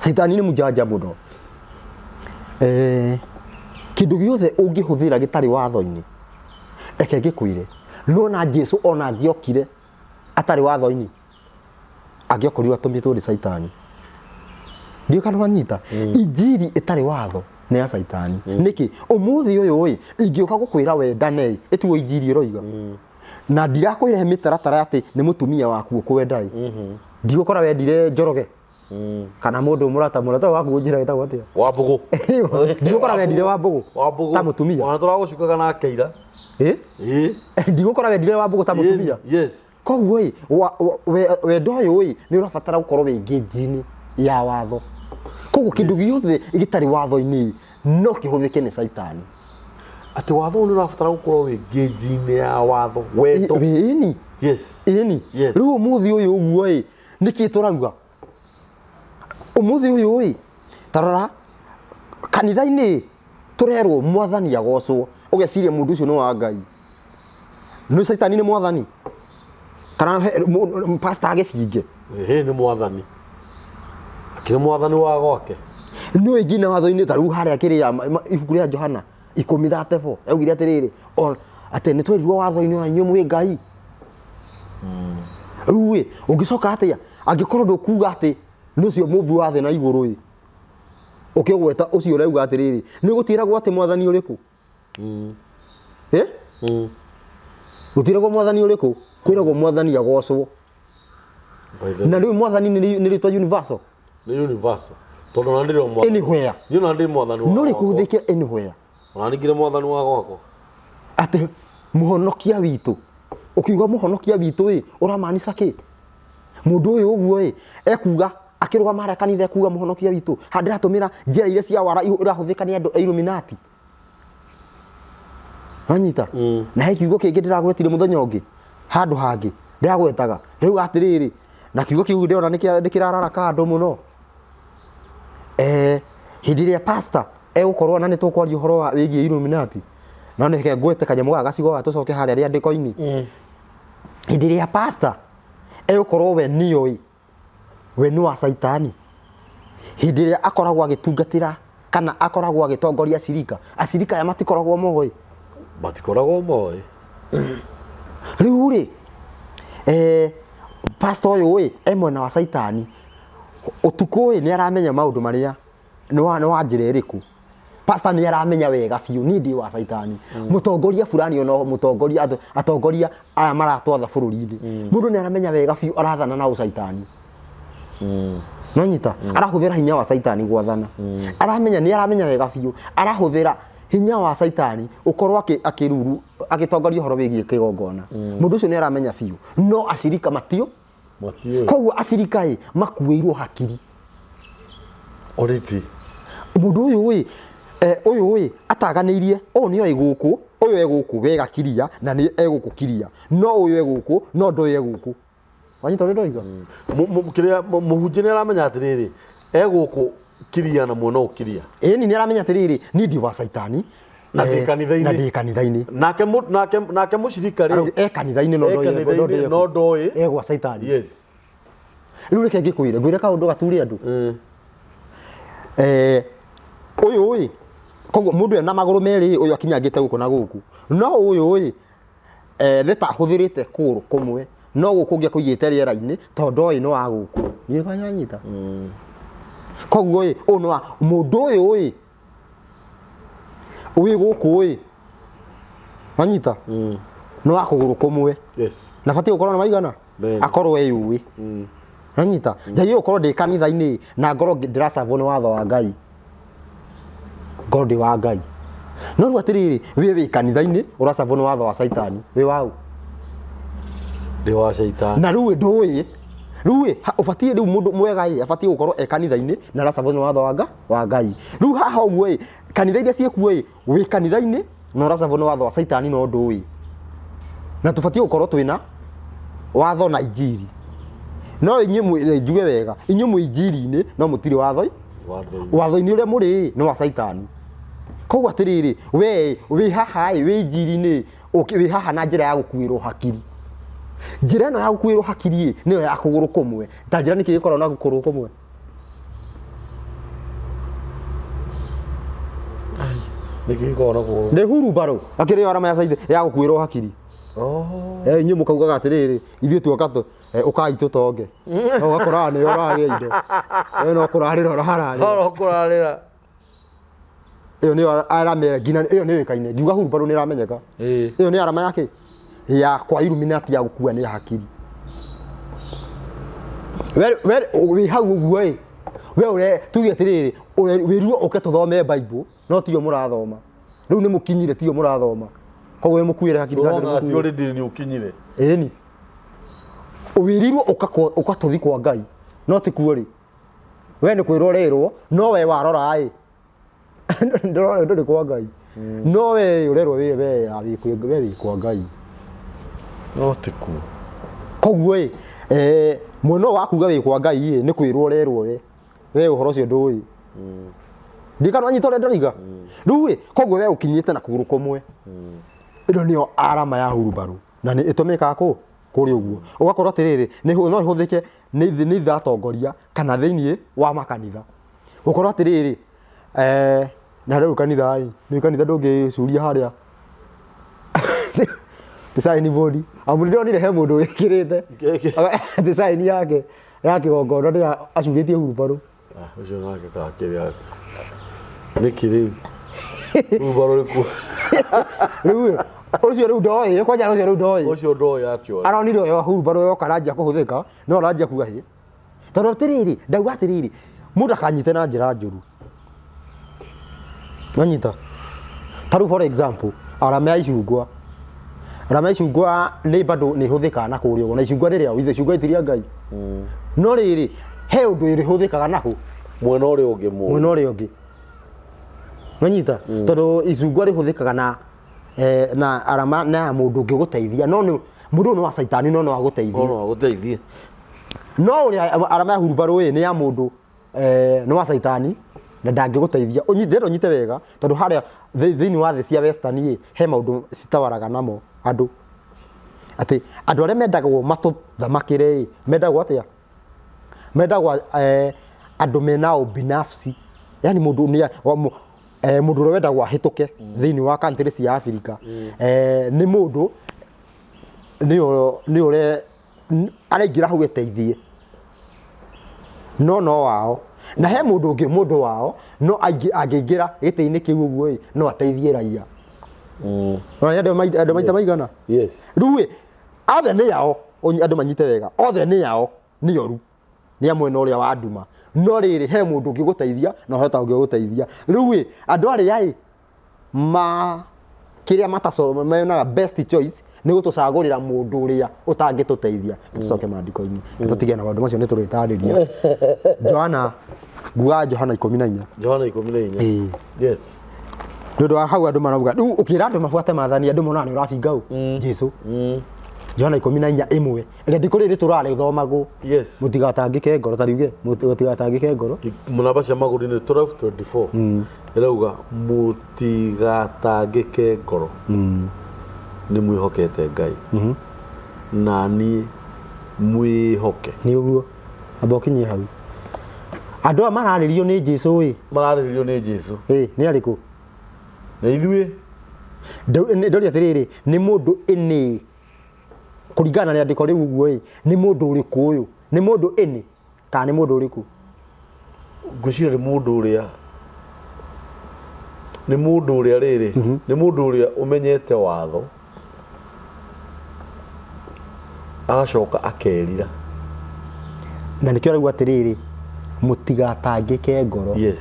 Speaker 2: Caitani nĩ mũjanja mũno. Kĩndũ gĩothe ũngĩhũthĩra gĩtarĩ watho-inĩ, reke ngĩkwĩre, no na Jesu ona angĩokire atarĩ watho-inĩ, angĩokorirwo atũmĩtwo nĩ caitani. Ndiũĩ kana wanyita. Injiri ĩtarĩ watho nĩ ya caitani. Nĩkĩ? Ũmũthĩ ũyũ ĩ, ingĩũka gũkwĩra wendane ĩ, ĩtiguo injiri ĩroiga. Na ndirakwĩra he mĩtaratara atĩ nĩ mũtumia waku ũkwenda ĩ. Ndigũkora wendire Njoroge kana mũndũ mũrata waku ũnjĩra wĩtagwo atĩa?
Speaker 1: Wambũgũ.
Speaker 2: Ndigũkora wendire Wambũgũ
Speaker 1: Wambũgũ.
Speaker 2: ta mũtumia.
Speaker 1: Ona tũragũcukaga nake ira.
Speaker 2: Ĩ?
Speaker 1: Ĩ.
Speaker 2: Ndigũkora wendire Wambũgũ ta mũtumia.
Speaker 1: Yes.
Speaker 2: Koguo ĩ, wendo ũyũ ĩ, nĩ ũrabatara gũkorwo wĩ ngĩnji-inĩ ya watho. Koguo kĩndũ gĩothe gĩtarĩ watho-inĩ no kĩhũthĩke nĩ caitani.
Speaker 1: Atĩ watho ũyũ nĩ ũrabatara gũkorwo wĩ ngĩnji-inĩ ya watho. Wendo.
Speaker 2: Ĩni.
Speaker 1: Yes.
Speaker 2: Ĩni.
Speaker 1: Yes.
Speaker 2: Rĩu ũmũthĩ ũyũ ũguo ĩ, nĩkĩ tũrauga? Ũmũthĩ ũyũ ĩ, ta rora kanitha-inĩ tũrerwo mwathani agocwo, ũgeciria mũndũ ũcio nĩ wa Ngai. Nĩ caitani nĩ mwathani? Kana pastor agĩbinge?
Speaker 1: Ĩhĩ nĩ mwathani. Akĩrĩ mwathani wa gwake.
Speaker 2: Nĩ nginya watho-inĩ ta rĩu harĩa kĩrĩa ibuku rĩa Johana 10:34 yaugire atĩrĩrĩ, atĩ nĩ twerirwo watho-inĩ ona inyuĩ mwĩ Ngai. Rĩu ĩ, ũngĩcoka atĩa angĩkorwo ndũkuga atĩ nĩ ũcio mũmbi wa thĩ na igũrũ ĩ, ũkĩgweta ũcio ũrauga atĩrĩrĩ, nĩ gũtiĩragwo atĩ mwathani ũrĩkũ? Gũtiĩragwo mwathani ũrĩkũ? Kwĩragwo mwathani agocwo. Na rĩu mwathani nĩ rĩtwa universal.
Speaker 1: Nĩ universal. Tondũ ona ndĩrĩ o mwathani.
Speaker 2: Anywhere.
Speaker 1: Niĩ ona ndĩ mwathani wa
Speaker 2: No
Speaker 1: gwakwa.
Speaker 2: rĩkũhũthĩke anywhere.
Speaker 1: Ona ningire mwathani wa gwakwa.
Speaker 2: Atĩ mũhonokia witũ. Ũkiuga mũhonokia witũ ĩ, ũramaanisha kĩ? Mũndũ ũyũ ũguo ĩ, ekuga akĩrũgama harĩa kanitha ekuga mũhonokia witũ, handũ ndĩratũmĩra njĩra iria cia wara irahũthĩka nĩ andũ a Illuminati. Wanyita? Na he kiugo kĩngĩ ndĩragwetire mũthenya ũngĩ, handũ hangĩ ndĩragwetaga. Rĩu atĩrĩrĩ, na kiugo kĩu ndĩrona nĩ kĩrararaka andũ mũno. Hĩndĩ ĩrĩa pastor egũkorwo na nĩ tũkwaria ũhoro wa wĩgiĩ Illuminati, no nĩ reke ngwete kanyamũ gaka gacigo gaka tũcoke harĩa rĩandĩko-inĩ. Hĩndĩ ĩrĩa pastor egũkorwo we nĩoĩ we nĩ wa caitani, hĩndĩ ĩrĩa akoragwo agĩtungatĩra kana akoragwo agĩtongoria acirika, acirika aya matikoragwo moĩ.
Speaker 1: Matikoragwo moĩ.
Speaker 2: Rĩu rĩ, pastor ũyũ ĩ, e mwena wa caitani, ũtukũ ĩ nĩ aramenya maũndũ marĩa nĩ wa njĩra ĩrĩkũ. Pastor nĩ aramenya wega biũ niĩ ndĩ wa caitani. Mũtongoria fulani ona mũtongoria atongoria aya maratwatha bũrũri-inĩ. Mũndũ nĩ aramenya wega biũ arathana na ũcaitani. Nonyita? Arahũthĩra hinya wa caitani gwathana. Aramenya, nĩ aramenya wega biũ arahũthĩra hinya wa caitani ũkorwo akĩruru agĩtongoria ũhoro wĩgiĩ kĩgongona. Mũndũ ũcio nĩ aramenya biũ, no acirika matio.
Speaker 1: Matiũĩ.
Speaker 2: Koguo acirika ĩ makuĩirwo hakiri.
Speaker 1: Already.
Speaker 2: Mũndũ ũyũ ĩ, ũyũ ĩ ataganĩirie, ũyũ nĩ oĩ gũkũ, ũyũ e gũkũ wega kiria na nĩ e gũkũ kiria, no ũyũ e gũkũ no ndoĩ e gũkũ. Wanyita ũrĩa ndoiga?
Speaker 1: Kĩrĩa mũhunjia nĩ aramenya atĩrĩrĩ, e gũkũ kiria na mwena ũyũ kiria.
Speaker 2: Ĩni nĩ aramenya atĩrĩrĩ, niĩ ndĩ wa caitani.
Speaker 1: Na ndĩ kanitha-inĩ.
Speaker 2: Na ndĩ kanitha-inĩ.
Speaker 1: Nake mũcirika rĩ,
Speaker 2: Arauga, e kanitha-inĩ no
Speaker 1: e
Speaker 2: ndoĩ,
Speaker 1: kanitha-inĩ no ndoĩ.
Speaker 2: E gwa caitani.
Speaker 1: Yes.
Speaker 2: Rĩu reke ngĩkwĩre, ngwĩre kaũndũ gature andũ. Ũyũ ĩ, koguo mũndũ ena magũrũ merĩ, ũyũ akinyangĩte gũkũ na gũkũ. No ũyũ ĩ, nĩ ta ahũthĩrĩte kũgũrũ kũmwe, no gũkũ ũngĩ akũigĩte rĩera-inĩ, tondũ ndoĩ nĩ wa gũkũ. Ndiũĩ kana nĩwanyita. Koguo ĩ, ũyũ nĩ wa, mũndũ ũyũ ĩ, Wĩ gũkũ ĩ, wanyita nĩ wa kũgũrũ kũmwe.
Speaker 1: Yes.
Speaker 2: Na batiĩ gũkorwo na maigana.
Speaker 1: Merĩ.
Speaker 2: Akorwo eyũĩ. Wanyita njagĩrĩirwo gũkorwo ndĩ kanitha-inĩ na ngorwo ndĩracabwo nĩ watho wa Ngai, ngorwo ndĩ wa Ngai. No rĩu atĩrĩrĩ, wĩ kanitha-inĩ ũracabwo nĩ watho wa Caitani, wĩ waũ?
Speaker 1: Ndĩ wa caitani.
Speaker 2: Na rĩu ndũĩ rĩu ĩ, ũbatiĩ rĩu mũndũ mwega ĩ abatiĩ gũkorwo e kanitha-inĩ na aracabwo nĩ watho wa Ngai. Rĩu haha ũguo ĩ, kanitha iria ciĩkuo ĩ, wĩ kanitha-inĩ na ũracabwo nĩ watho wa Caitani no ndũĩ. Na tũbatiĩ gũkorwo twĩna watho na injiri. No inyuĩ njuge wega, inyuĩ mwĩ injiri-inĩ no mũtirĩ watho.
Speaker 1: Watho-inĩ.
Speaker 2: Watho-inĩ ũrĩa mũrĩ nĩ wa Caitani. Koguo atĩrĩrĩ, we wĩ haha ĩ, wĩ injiri-inĩ, wĩ haha na njĩra ya gũkuĩrwo hakiri. Njĩra ĩno ya gũkuĩrwo hakiri ĩ, nĩyo ya kũgũrũ kũmwe. Ta njĩra nĩkĩ gĩkoragwo na kũgũrũ kũmwe?
Speaker 1: Nĩkĩ gĩkoragwo na kũgũrũ?
Speaker 2: Nĩ hurumbarũ, akĩrĩ yo arama ya side ya gũkuĩrwo hakiri.
Speaker 1: Oh.
Speaker 2: Eh, inyuĩ mũkaugaga atĩrĩrĩ, ithuĩ tuoka ũkai tũtonge. No ũgakoraga nĩwe ũrarĩa indo. We no kũrarĩra ũrararĩra.
Speaker 1: Horo kũrarĩra.
Speaker 2: Ĩyo nĩyo arama ĩrĩa nginya ĩyo nĩ yũĩkaine. Ngiuga hurumbarũ nĩ ĩramenyeka.
Speaker 1: Ĩĩ.
Speaker 2: Ĩyo nĩ arama ya kĩ? Ya kwa Illuminati ya gũkua nĩ hakiri. We wĩ hau ũguo ĩ, we ũre tuge atĩrĩrĩ, wĩrirwo ũke tũthome Bible, no tiyo mũrathoma. Rĩu nĩ mũkinyire tiyo mũrathoma. Koguo wĩ mũkuĩre hakiri kana ndũrĩ
Speaker 1: Wrong as
Speaker 2: mũkuĩre?
Speaker 1: already nĩ ũkinyire.
Speaker 2: Ĩni. Wĩrirwo ũka tũthi kwa Ngai, no ti kuo rĩ. We nĩ kwĩrwo ũrerwo, no we warora ĩ, ndũrona ndũrĩ kwa Ngai. No we ũrerwo we wĩ kwa Ngai.
Speaker 1: No ti kuo.
Speaker 2: Koguo ĩ, mwena ũyũ wa kuga wĩ kwa Ngai ĩ, nĩ kwĩrwo ũrerwo we. We ũhoro ũcio ndũĩ. Ndiũĩ kana wanyita ũrĩa ndĩroiga. Rĩu ĩ, koguo we ũkinyĩte na kũgũrũ kũmwe. Ĩno nĩyo arama ya hurumbarũ na nĩ ĩtũmĩkaga kũ kũrĩa ũguo. Ũgakorwo atĩrĩrĩ, no ĩhũthĩke nĩ ithe atongoria kana thĩiniĩ wa makanitha. Gũkorwo atĩrĩrĩ, na rĩu kanitha ĩ, nĩ kanitha ndũngĩcuria harĩa ti sign board. Amu nĩ ndĩronire he mũndũ wĩkĩrĩte ti sign yake ya kĩgongona nĩ acurĩtie hurumbarũ.
Speaker 1: Ah, ũcio nake kakĩrĩa nĩkĩ rĩu hurumbarũ rĩkuo?
Speaker 2: Rĩu ũcio rĩu ndoĩ, kwanja ũcio rĩu ndoĩ.
Speaker 1: Ũcio ndoĩ akĩora.
Speaker 2: Aronire ũyũ hurumbarũ yoka aranjia kũhũthĩka, no aranjia kuga hĩ. Tondũ atĩrĩrĩ, ndauga atĩrĩrĩ, mũndũ akanyite na njĩra njũru. Wanyita? Ta rĩu for example, arama ya icungwa. Arama ya icungwa nĩ bado nĩ ĩhũthĩkaga na kũrĩa ũguo, na icungwa nĩ rĩao, ithe icungwa rĩtirĩ rĩa Ngai. No rĩrĩ, he ũndũ ĩrĩhũthĩkaga naku
Speaker 1: Mwena ũrĩa ũngĩ mũũru.
Speaker 2: Mwena ũrĩa ũngĩ. Wanyita? Tondũ icungwa rĩhũthĩkaga na arama na ya mũndũ ũngĩgũteithia, no nĩ mũndũ ũyũ nĩ wa caitani no no agũteithie.
Speaker 1: No no agũteithie.
Speaker 2: No ũrĩa arama ya hurumbarũ ĩ nĩ ya mũndũ nĩ wa caitani na ndangĩgũteithia. Ũnyite, ndĩrenda ũnyite wega tondũ harĩa thĩinĩ wa thĩ cia western ĩ, he maũndũ citawaraga namo andũ. Atĩ andũ arĩa mendagwo matũthamakĩre ĩ, mendagwo atĩa? Mendagwo andũ mena ubinafsi. Yani mũndũ nĩ wa mũndũ ũrĩa wendagwo ahĩtũke thĩinĩ wa country cia Africa. Nĩ mũndũ nĩ ũrĩa araingĩra hau eteithie. No no wao. Na he mũndũ ũngĩ mũndũ wao no angĩingĩra gĩtĩ-inĩ kĩu ũguo ĩ, no ateithie raia. Ona andũ maita maigana?
Speaker 1: Yes.
Speaker 2: Rĩu ĩ, othe nĩ ao, andũ manyite wega, othe nĩ ao, nĩ oru. Nĩ a mwena ũrĩa wa nduma. No rĩrĩ, he mũndũ ũngĩgũteithia na ũhota ũngĩgũteithia. Rĩu ĩ, andũ arĩa ĩ, ma kĩrĩa mataco menaga best choice nĩ gũtũcagũrĩra mũndũ ũrĩa ũtangĩtũteithia. Tũcoke maandĩko-inĩ. Tũtige na maũndũ macio nĩ tũrĩtarĩria. Johana, ngugaga Johana 14.
Speaker 1: Johana 14.
Speaker 2: Ĩĩ.
Speaker 1: Yes.
Speaker 2: Nĩ ũndũ wa hau andũ marauga, rĩu ũkĩra andũ mabuate maathani, andũ monaga nĩ ũrabinga ũ? Jesu. Johana 14:1. Rĩandĩko rĩrĩ tũraga rĩthomagwo.
Speaker 1: Yes.
Speaker 2: Mũtigatangĩke ngoro, ta riuge, mũtigatangĩke ngoro.
Speaker 1: Namba cia magũrũ nĩ 12:24. Ĩrauga mũtigatangĩke ngoro. Nĩ mwĩhokete Ngai. Na niĩ mwĩhoke.
Speaker 2: Nĩ ũguo. Amba ũkinyie hau. Andũ aya mararĩrio nĩ Jesu ĩ.
Speaker 1: Mararĩrio nĩ Jesu.
Speaker 2: Ĩ, nĩ arĩkũ?
Speaker 1: Nĩ ithuĩ.
Speaker 2: Ndoria atĩrĩrĩ, nĩ mũndũ ĩnĩ kũringana na rĩandĩko rĩu ũguo ĩ, nĩ mũndũ ũrĩkũ ũyũ? Nĩ mũndũ ĩnĩ kana nĩ mũndũ ũrĩkũ?
Speaker 1: Ngwĩciria nĩ mũndũ ũrĩa Nĩ mũndũ ũrĩa rĩrĩ, nĩ mũndũ ũrĩa ũmenyete watho agacoka akerira.
Speaker 2: Na nĩkĩo arauga atĩrĩrĩ, mũtigatangĩke ngoro.
Speaker 1: Yes.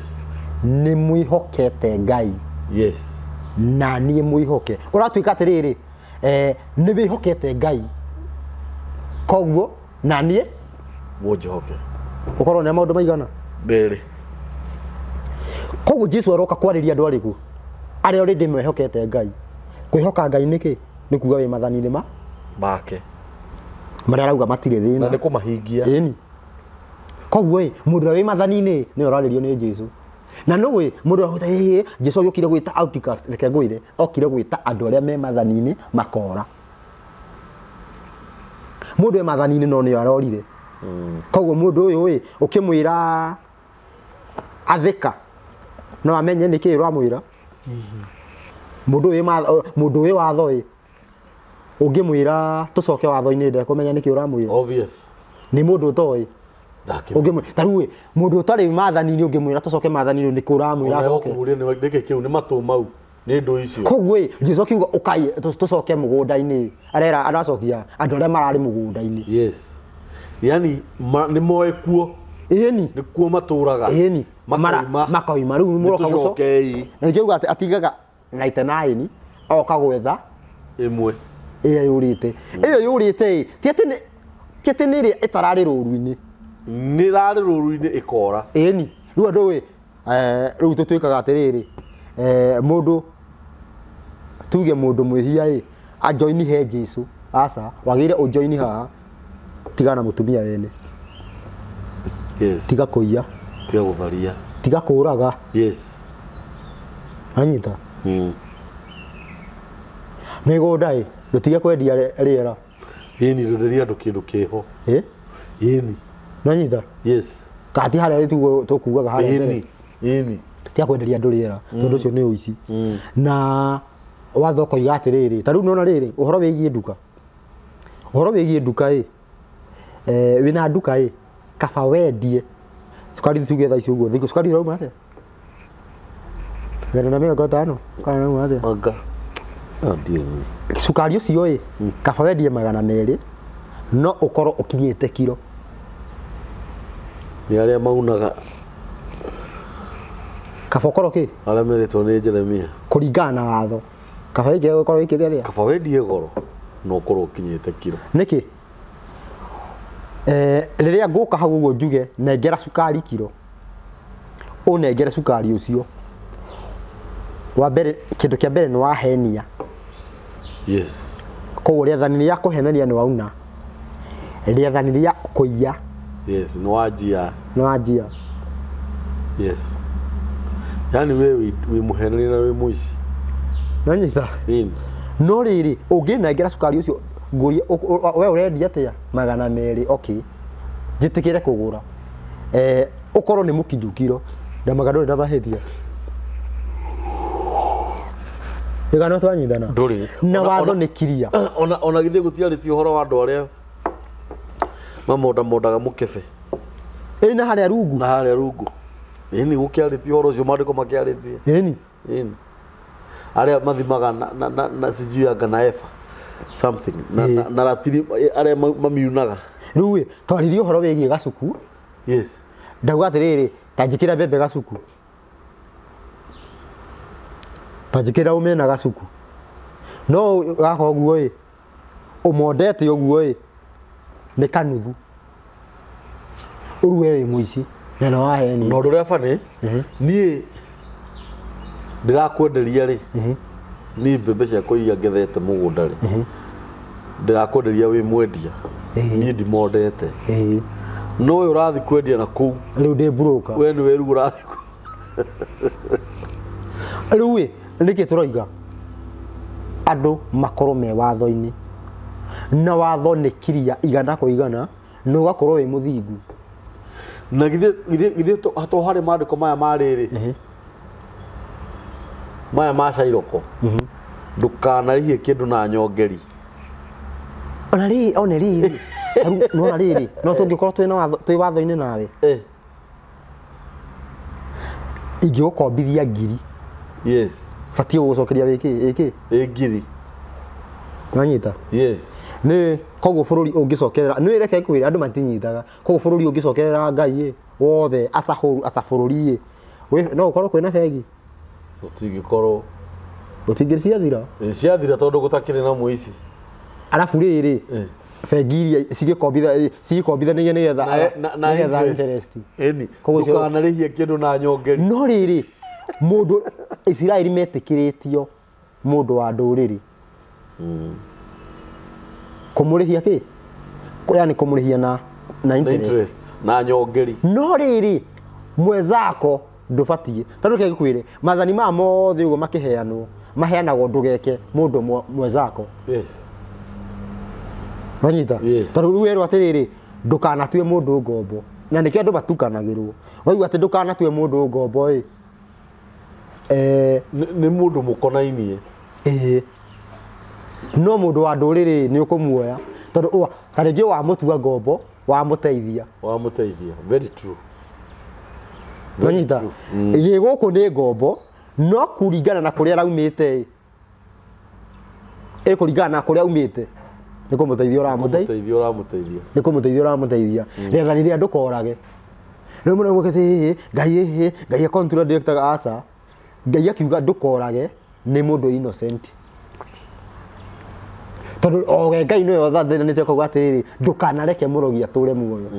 Speaker 2: Nĩ mwĩhokete Ngai.
Speaker 1: Yes.
Speaker 2: Na niĩ mwĩhoke. Ũratuĩka atĩrĩrĩ, nĩ wĩhokete Ngai, koguo na niĩ
Speaker 1: Mũnjĩhoke.
Speaker 2: Ũkorwo nĩ maũndũ maigana?
Speaker 1: Merĩ.
Speaker 2: Koguo Jesu aroka kwarĩria andũ arĩkũ? Arĩa already mehokete Ngai. Kwĩhoka Ngai nĩkĩ? Nĩ kuga wĩ mathani-inĩ ma
Speaker 1: make
Speaker 2: marĩa arauga matirĩ
Speaker 1: na
Speaker 2: thĩna.
Speaker 1: Nĩ kũmahingia.
Speaker 2: Ĩni. Koguo ĩ, mũndũ ũrĩa wĩ mathani-inĩ nĩwe ũrarĩrio nĩ Jesu. Na nũĩ mũndũ ũrĩa ũgwĩta, "Ĩĩ, Jesu agĩũkire gwĩta outcast." Reke ngwĩre, okire gwĩta andũ arĩa me mathani-inĩ makora. Mũndũ e mathani-inĩ no nĩo arorire. Koguo mũndũ ũyũ ĩ, ũkĩmwĩra athĩka, no amenye nĩkĩ ũramwĩra. Mũndũ ũyũ mũndũ wĩ watho ĩ, ũngĩmwĩra tũcoke watho-inĩ ndekũmenya nĩkĩ ũramwĩra.
Speaker 1: Obvious.
Speaker 2: Nĩ mũndũ ũtoĩ.
Speaker 1: Ndakĩmenya.
Speaker 2: Ũngĩmwĩra ta rĩu ĩ, mũndũ ũtarĩ maathani-inĩ ũngĩmwĩra tũcoke maathani-inĩ nĩkĩ ũramwĩra acoke?
Speaker 1: Ũkũmũria nĩkĩ kĩu nĩ matũ mau nĩ ndũ icio.
Speaker 2: Koguo ĩ, Jesu akiuga ũkai tũcoke mũgũnda-inĩ, arera aracokia andũ arĩa mararĩ mũgũnda-inĩ.
Speaker 1: Yes, yani nĩ moĩ kuo.
Speaker 2: Ĩni.
Speaker 1: Nĩ kuo matũraga.
Speaker 2: Ĩni.
Speaker 1: Makoima.
Speaker 2: Makoima rĩu mũroka gũco
Speaker 1: Nĩtũcokei.
Speaker 2: Na nĩkĩo auga atĩ atigaga 99 oka gwetha
Speaker 1: ĩmwe
Speaker 2: ĩrĩa yũrĩte. Ĩyo yũrĩte ĩ, ti atĩ nĩ ĩrĩa ĩtararĩ rũru-inĩ.
Speaker 1: Nĩ rarĩ rũru-inĩ ĩkora.
Speaker 2: Ĩni. Rĩu andũ ĩ, rĩu tũtuĩkaga atĩrĩrĩ, mũndũ tuge mũndũ mwĩhia ĩ, ajoini he Jesu. Aca, wagĩrĩire ũjoini haha. Tiga na mũtumia wene.
Speaker 1: Yes.
Speaker 2: Tiga kũiya.
Speaker 1: Tiga gũtharia.
Speaker 2: Tiga kũraga.
Speaker 1: Yes.
Speaker 2: Anyita. Mĩgũnda ĩ, ndũtige kwendia rĩera.
Speaker 1: Ĩni, ndwenderia andũ kĩndũ kĩho.
Speaker 2: Ĩ?
Speaker 1: Ĩni.
Speaker 2: Nanyita?
Speaker 1: Yes.
Speaker 2: Kati harĩa tugo tũkugaga harĩa mbere.
Speaker 1: Ĩni. Ĩni.
Speaker 2: Tiga kwenderia andũ rĩera, tondũ ũcio nĩ ũici. Na watho ũkoiga atĩrĩrĩ, ta rĩu nĩwona rĩrĩ, ũhoro wĩgiĩ nduka. Ũhoro wĩgiĩ nduka ĩ, wĩna nduka ĩ, kaba wendie cukari tuge thaa ici ũguo, thikũ cukari ũrauma atĩa? 150 kana ũrauma atĩa?
Speaker 1: Anga. Ah, ndiũĩ.
Speaker 2: Cukari ũcio ĩ, kaba wendie 200 no ũkorwo ũkinyĩte kiro.
Speaker 1: Nĩ arĩa maunaga.
Speaker 2: Kaba ũkorwo kĩ?
Speaker 1: Arĩa merĩtwo nĩ Jeremia.
Speaker 2: Kũringana na watho. Kaba wĩkĩre ũkorwo wĩkĩte atĩa?
Speaker 1: Kaba wendie goro na ũkorwo ũkinyĩte kiro.
Speaker 2: Nĩkĩ? Rĩrĩa ngũka hau ũguo njuge nengera cukari kiro, ũnengere cukari ũcio, wa mbere, kĩndũ kĩa mbere nĩ wahenia.
Speaker 1: Yes.
Speaker 2: Koguo rĩathani rĩa kũhenania nĩ wauna, rĩathani rĩa kũiya
Speaker 1: Yes, nĩ wanjia.
Speaker 2: Nĩ wanjia.
Speaker 1: Yes. Yani we wĩ mũhenania na wĩ mũici.
Speaker 2: Nanyita?
Speaker 1: Nini.
Speaker 2: No rĩrĩ, ũngĩnengera cukari ũcio ngũrie, we ũrendia atĩa? 200, okay. Njĩtĩkĩre kũgũra. Ũkorwo nĩ mũkinyu kiro, ndamaga ndũrĩ na mahĩtia. Ĩga no twanyitana?
Speaker 1: Ndũrĩ.
Speaker 2: Na watho nĩ kiria.
Speaker 1: Ona githĩ gũtiarĩtie ũhoro wa andũ arĩa mamondamondaga mũkebe.
Speaker 2: Ĩ, na harĩa rungu.
Speaker 1: Na harĩa rungu. Ĩni, gũkĩarĩtie ũhoro ũcio, maandĩko makĩarĩtie.
Speaker 2: Ĩni.
Speaker 1: Ĩni. Arĩa mathimaga na sijui anga na eba something na ratiri arĩa mamiunaga.
Speaker 2: Rĩu ĩ, twaririe ũhoro wĩgiĩ gacuku.
Speaker 1: Yes.
Speaker 2: Ndauga atĩrĩrĩ, ta njĩkĩra mbembe gacuku. Ta njĩkĩra omena gacuku. No gaka ũguo ĩ, ũmondete ũguo ĩ, nĩ kanuthu. Ũru we wĩ mũici na nĩ waheni.
Speaker 1: Na ũndũ ũrĩa bani, niĩ ndĩrakwenderia rĩ, niĩ mbembe ciakwa iria ngethete mũgũnda rĩ, ndĩrakwenderia wĩ mwendia, niĩ ndimondete. No ũyũ ũrathiĩ kwendia na kũu,
Speaker 2: Rĩu ndĩ broker.
Speaker 1: We nĩwe rĩu ũrathiĩ
Speaker 2: Rĩu ĩ, nĩkĩ tũroiga andũ makorwo me watho-inĩ, na watho nĩ kiria igana kwa igana, na ũgakorwo wĩ mũthingu.
Speaker 1: Na githĩ to harĩ maandĩko maya ma rĩrĩ, maya ma cairoko, ndũkanarĩhie kĩndũ na nyongeri.
Speaker 2: Ona rĩrĩ, one rĩrĩ, rĩu nĩwona rĩrĩ, no tũngĩkorwo twĩna watho, twĩ watho-inĩ nawe. Ingĩgũkombithia ngiri.
Speaker 1: Yes.
Speaker 2: Batiĩ gũgũcokeria wĩkĩ ĩkĩ.
Speaker 1: Ĩ ngiri.
Speaker 2: Wanyita?
Speaker 1: Yes.
Speaker 2: Nĩ koguo bũrũri ũngĩcokerera, nĩ reke ngwĩre andũ matinyitaga. Koguo bũrũri ũngĩcokerera Ngai ĩ wothe aca hũru aca bũrũri ĩ no ũkorwo kwĩna bengi?
Speaker 1: Gũtingĩkorwo.
Speaker 2: Gũtingĩ ciathira.
Speaker 1: Ĩ, ciathira tondũ gũtakĩrĩ na mũici.
Speaker 2: Arabu rĩrĩ bengi iria cigĩkombithanagia nĩgetha
Speaker 1: Na
Speaker 2: nĩgetha
Speaker 1: interest.
Speaker 2: interest.
Speaker 1: Ĩni.
Speaker 2: Koguo
Speaker 1: Ndũkanarĩhie kĩndũ na nyongeri.
Speaker 2: No rĩrĩ mũndũ Isiraeli metĩkĩrĩtio mũndũ wa ndũrĩrĩ kũmũrĩhia kĩ? Yani kũmũrĩhia na
Speaker 1: Na
Speaker 2: interest.
Speaker 1: interest. Na nyongeri.
Speaker 2: No rĩrĩ mwenzako ndũbatiĩ, tondũ reke ngĩkwĩre maathani maya mothe ũguo makĩheanwo maheanagwo ndũgeke mũndũ mwenzako.
Speaker 1: Yes.
Speaker 2: Wanyita?
Speaker 1: Yes.
Speaker 2: Tondũ rĩu werwo atĩrĩrĩ ndũkanatue mũndũ ngombo, na nĩkĩo andũ matukanagĩrwo. Waigua atĩ ndũkanatue mũndũ ngombo ĩ
Speaker 1: Nĩ mũndũ mũkonainie.
Speaker 2: Ĩĩ. No mũndũ wa ndũrĩrĩ nĩ ũkũmuoya tondũ ta rĩngĩ wamũtua ngombo wamũteithia.
Speaker 1: Wamũteithia. Very true.
Speaker 2: Wanyita? Ĩ gũkũ nĩ ngombo no kũringana na kũrĩa araumĩte ĩ kũringana na kũrĩa aumĩte nĩ kũmũteithia ũramũteithia.
Speaker 1: Kũmũteithia ũramũteithia.
Speaker 2: Nĩ kũmũteithia ũramũteithia. Rĩathani rĩrĩa ndũkorage. Rĩu mũno mũkĩte Ngai ĩ Ngai a-contradictaga aca. Ngai akiuga ndũkorage nĩ mũndũ innocent. Tondũ oge Ngai nĩwe wathanĩte akauga atĩrĩrĩ ndũkanareke mũrogi atũre muoyo.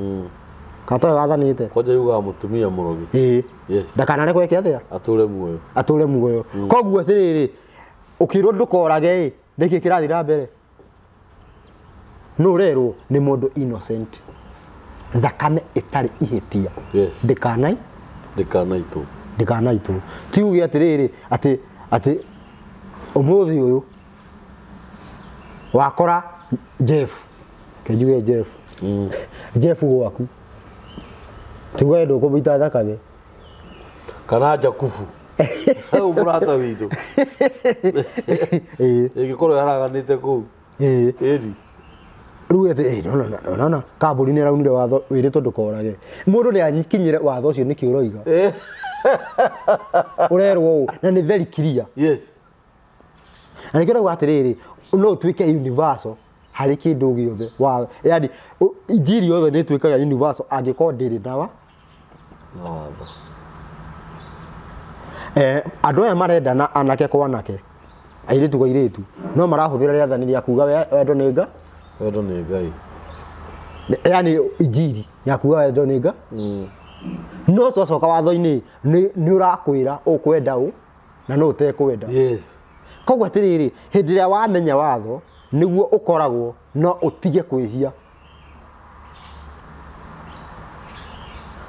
Speaker 2: Kana towe wathanĩte?
Speaker 1: Kwanja yugaga mũtumia mũrogi.
Speaker 2: Ĩĩ.
Speaker 1: Yes.
Speaker 2: Ndakanarekwo eke atĩa?
Speaker 1: Atũre muoyo.
Speaker 2: Atũre muoyo. Koguo atĩrĩrĩ ũkĩrwo ndũkorage ĩ nĩkĩ kĩrathiĩ na mbere? Nũ ũrerwo nĩ mũndũ innocent. Thakame ĩtarĩ ihĩtia.
Speaker 1: Yes.
Speaker 2: Ndĩkanai?
Speaker 1: Ndĩkanaitwo.
Speaker 2: Ndĩkanaitwo. Ti uge atĩrĩrĩ atĩ atĩ ũmũthĩ ũyũ wakora Jeff, kenjuge Jeff. Jeff gwaku. Tuge ndũkũmũita thakame.
Speaker 1: Kana Jakubu. Hau mũrata witũ.
Speaker 2: Ĩĩ.
Speaker 1: Ĩngĩkorwo yaraganĩte kũu.
Speaker 2: Ĩĩ.
Speaker 1: Ĩni.
Speaker 2: Rĩu ĩthĩ, no no no no kambuni nĩ ĩraunire watho wĩrĩtwo ndũkorage. Mũndũ nĩ akinyire watho ũcio nĩkĩ ũroiga? Ũrerwo ũũ na nĩ very clear.
Speaker 1: Yes.
Speaker 2: Na nĩkĩo ndauga atĩrĩrĩ no ũtuĩke universal harĩ kĩndũ gĩothe watho. Yani injiri yothe nĩ ĩtuĩkaga universal angĩkorwo ndĩrĩ na wa
Speaker 1: Na watho.
Speaker 2: Andũ aya marendana anake kwa anake, airĩtu kwa airĩtu, no marahũthĩra rĩathani rĩa kuga wendo nĩ Ngai.
Speaker 1: Wendo nĩ Ngai.
Speaker 2: Yani injiri ya kuga wendo nĩ Ngai. No twacoka watho-inĩ nĩ ũrakwĩra ũkwenda ũ na no ũtekwenda.
Speaker 1: Yes.
Speaker 2: Koguo atĩrĩrĩ hĩndĩ ĩrĩa wamenya watho nĩguo ũkoragwo no ũtige kwĩhia.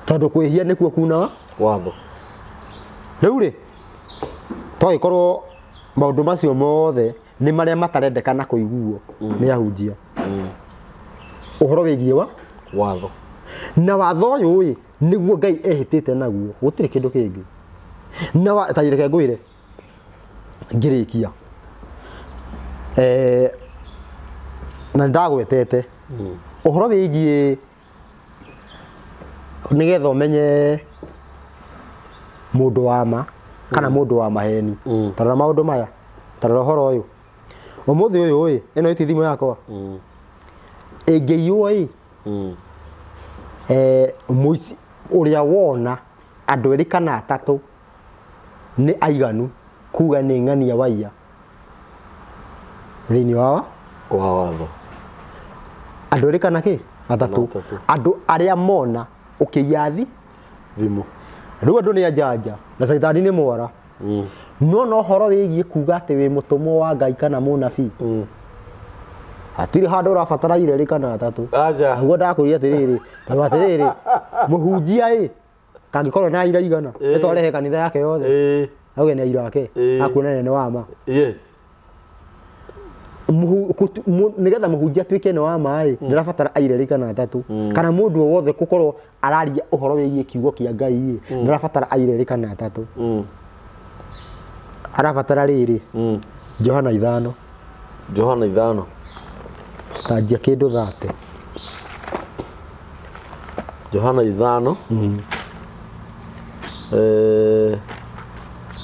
Speaker 2: Tondũ kwĩhia nĩkuo kuna
Speaker 1: watho.
Speaker 2: Rĩu rĩ twagĩkorwo maũndũ macio mothe nĩ marĩa matarendekana kũiguo nĩ ahunjia. Ũhoro wĩgiĩ wa
Speaker 1: watho.
Speaker 2: Na watho ũyũ ĩ nĩguo Ngai ehĩtĩte naguo, gũtirĩ kĩndũ kĩngĩ. Na wa, ta reke ngwĩre ngĩrĩkia. Na ndagwetete ũhoro wĩgiĩ nĩgetha ũmenye mũndũ wa ma kana mũndũ wa maheni. Tarora maũndũ maya, tarora ũhoro ũyũ. Ũmũthĩ ũyũ ĩ, ĩno ĩti thimũ yakwa. Ĩngĩiywo ĩ, mũici ũrĩa wona andũ erĩ kana atatũ nĩ aiganu kuga nĩ ng'ania waiya thĩinĩ wa
Speaker 1: wa watho.
Speaker 2: Andũ erĩ kana kĩ? Atatũ.
Speaker 1: Atatũ.
Speaker 2: Andũ arĩa mona ũkĩiya
Speaker 1: thimũ.
Speaker 2: Rĩu andũ nĩ anjanja na caitani nĩ mwara. No no ũhoro wĩgiĩ kuga atĩ wĩ mũtũmwo wa Ngai kana mũnabii. Hatirĩ handũ ũrabatara irerĩ kana atatũ.
Speaker 1: Aja.
Speaker 2: Nĩguo ndakwĩria atĩrĩrĩ, tondũ atĩrĩrĩ, mũhunjia ĩ, kangĩkorwo na aira igana, nĩ twarehe kanitha yake yothe. Auge nĩ aira ake, akuonania nĩ wa ma.
Speaker 1: Yes.
Speaker 2: Nĩgetha mũhunjia atuĩke nĩ wa ma ĩ, ndĩrabatara aira erĩ kana atatũ. Kana mũndũ o wothe gũkorwo araria ũhoro wĩgiĩ kiugo kĩa Ngai ĩ, ndĩrabatara aira erĩ kana atatũ. Arabatara rĩrĩ, Johana 5.
Speaker 1: Johana 5.
Speaker 2: Tanjia kĩndũ 30.
Speaker 1: Johana 5.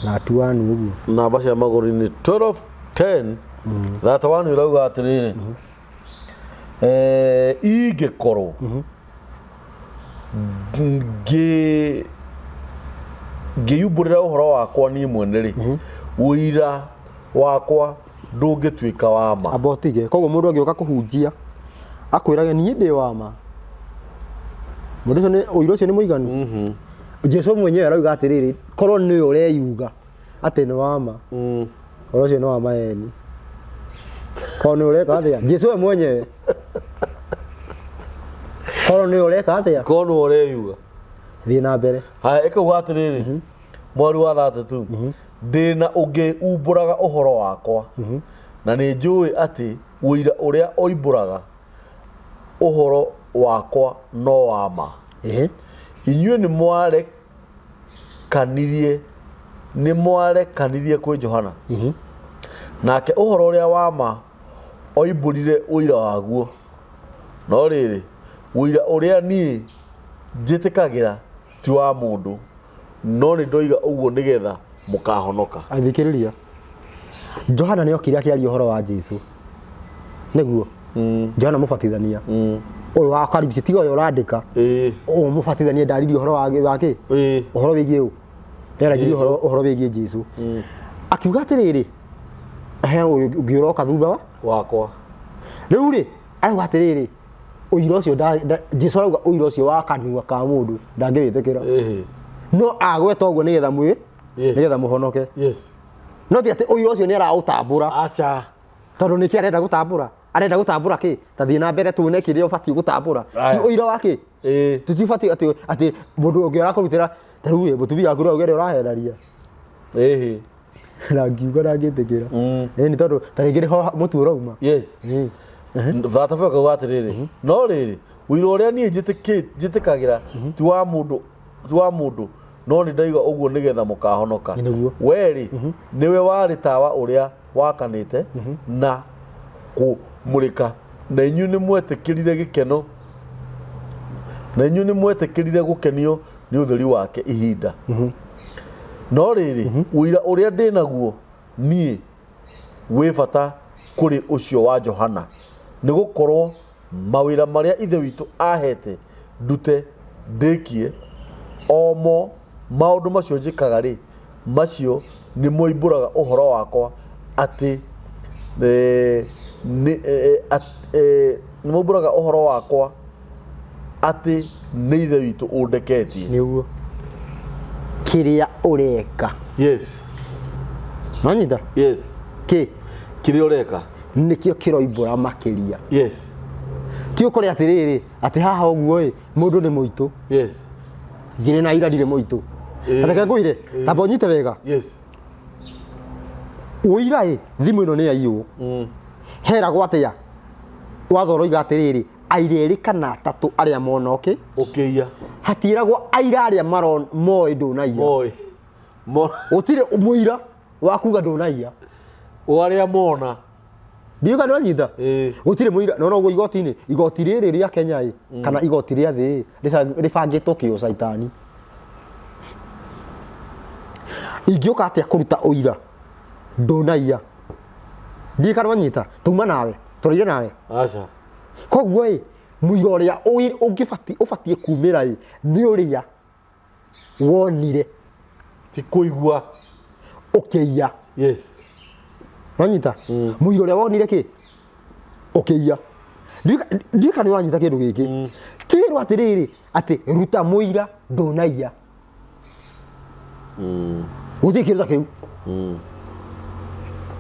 Speaker 2: Thirty-one ũguo.
Speaker 1: Namba cia magũrũ nĩ 12 10 31. Irauga atĩrĩrĩ, ingĩkorwo ngĩyumbũrĩra ũhoro wakwa niĩ mwene rĩ, ũira wakwa ndũngĩtuĩka wa ma.
Speaker 2: Amba ũtige. Koguo mũndũ angĩũka kũhunjia akwĩrage niĩ ndĩ wa ma, mũndũ ũcio nĩ ũira ũcio nĩ mũiganu. Jesu mwenyewe arauga atĩrĩrĩ, korwo nĩwe ũreyuga atĩ nĩ wa ma, ũhoro ũcio nĩ wa maeni. Korwo nĩwe ũreka atĩa, Jesu we mwenyewe, korwo nĩwe ũreka atĩa?
Speaker 1: Korwo nĩwe ũreyuga.
Speaker 2: Thiĩ na mbere.
Speaker 1: Haya, ĩkauga atĩrĩrĩ, mweri wa 32, ndĩna ũngĩ umbũraga ũhoro wakwa, na nĩ njũĩ atĩ ũira ũrĩa oimbũraga ũhoro wakwa no wa ma. Inyuĩ nĩ mwarekanirie kwĩ Johana, nake ũhoro ũrĩa wa ma oimbũrire ũira waguo. No rĩrĩ, ũira ũrĩa niĩ njĩtĩkagĩra ti wa mũndũ, no nĩ ndoiga ũguo nĩgetha mũkahonoka.
Speaker 2: Athikĩrĩria, Johana nĩ okire akĩaria ũhoro wa Jesu, nĩguo Johana mũbatithania ũyũ wa karibici, tiga ũyũ ũrandĩka. Ũyũ mũbatithania ndaririe ũhoro wa kĩ? Ũhoro wĩgiĩ ũ? Nĩaragĩria ũhoro wĩgiĩ Jesu, akiuga atĩrĩrĩ, he ũyũ ũngĩ ũroka thutha wa
Speaker 1: wakwa.
Speaker 2: Rĩu rĩ, arauga atĩrĩrĩ, ũira ũcio Jesu arauga ũira ũcio wa kanua ka mũndũ ndangĩwĩtĩkĩra, no agweta ũguo nĩgetha mwĩ nĩgetha mũhonoke. No ti atĩ ũira ũcio nĩ araũtambũra.
Speaker 1: Aca.
Speaker 2: Tondũ nĩkĩ arenda gũtambũra? Arenda gũtambũra kĩ? Ta thiĩ na mbere tuone kĩrĩa ũbatiĩ gũtambũra. Ti ũira wa kĩ? Tũtibatiĩ atĩ mũndũ ũngĩ arakũrutĩra. Ta rĩu ĩ, mũtumia waku no auge nĩ ũrahenaria, na ngiuga ndangĩtĩkĩra. Ĩĩ, nĩ tondũ ta rĩngĩ nĩho mũtu ũrauma.
Speaker 1: Thatabu akauga atĩrĩrĩ, no rĩrĩ, ũira ũrĩa niĩ njĩtĩkagĩra ti wa mũndũ, ti wa mũndũ, no nĩ ndaiga ũguo nĩgetha mũkahonoka.
Speaker 2: Nĩguo.
Speaker 1: We rĩ, nĩwe warĩ tawa ũrĩa wakanĩte na kũmũrĩka, na inyuĩ nĩ mwetĩkĩrire gĩkeno, na inyuĩ nĩ mwetĩkĩrire gũkenio nĩ ũtheri wake ihinda. No rĩrĩ, ũira ũrĩa ndĩ naguo niĩ wĩ bata kũrĩ ũcio wa Johana, nĩ gũkorwo mawĩra marĩa Ithe witũ ahete ndute ndĩkie, o mo maũndũ macio njĩkaga rĩ, macio nĩ moimbũraga ũhoro wakwa atĩ nĩ moimbũraga ũhoro wakwa atĩ nĩ Ithe witũ ũndeketie.
Speaker 2: Nĩguo kĩrĩa ũreka. Nonyita?
Speaker 1: Yes.
Speaker 2: Kĩ?
Speaker 1: Kĩrĩa ũreka.
Speaker 2: Nĩkĩo kĩroimbũra makĩria. Ti ũkore atĩrĩrĩ, atĩ haha ũguo ĩ, mũndũ nĩ mũitũ. Ngĩrĩ na ira ndirĩ mũitũ. Reke ngwĩre, tamba ũnyite wega. Ũira ĩ, thimũ ĩno nĩ yaiywo. Heragwo atĩa? Watho ũroiga atĩrĩrĩ, aira erĩ kana atatũ arĩa mona ũkĩ.
Speaker 1: Ũkĩiya.
Speaker 2: Hatiĩragwo aira arĩa moĩ ndũnaiya.
Speaker 1: Moĩ.
Speaker 2: Gũtirĩ mũira wa kuga ndũnaiya.
Speaker 1: O arĩa mona.
Speaker 2: Ndiũĩ kana nĩwanyita. Gũtirĩ mũira. Nona ũguo igoti-inĩ, igoti rĩrĩ rĩa Kenya ĩ, kana igoti rĩa thĩ ĩ, rĩbangĩtwo kĩũcaitani. Ingĩũka atĩa kũruta ũira ndũnaiya? Ndiũĩ kana nĩwanyita. Tuma nawe, tũraire nawe.
Speaker 1: Aca.
Speaker 2: Koguo ĩ, mũira ũrĩa ũngĩbatiĩ, ũbatiĩ kumĩra ĩ, nĩ ũrĩa wonire.
Speaker 1: Ti kũigua.
Speaker 2: Ũkĩiya. Nĩwanyita? Mũira ũrĩa wonire kĩ? Ũkĩiya. Ndiũĩ kana nĩũranyita kĩndũ gĩkĩ. Ti wĩrwo atĩrĩrĩ, atĩ ruta mũira ndũnaiya. Gũtirĩ kĩndũ ta kĩu.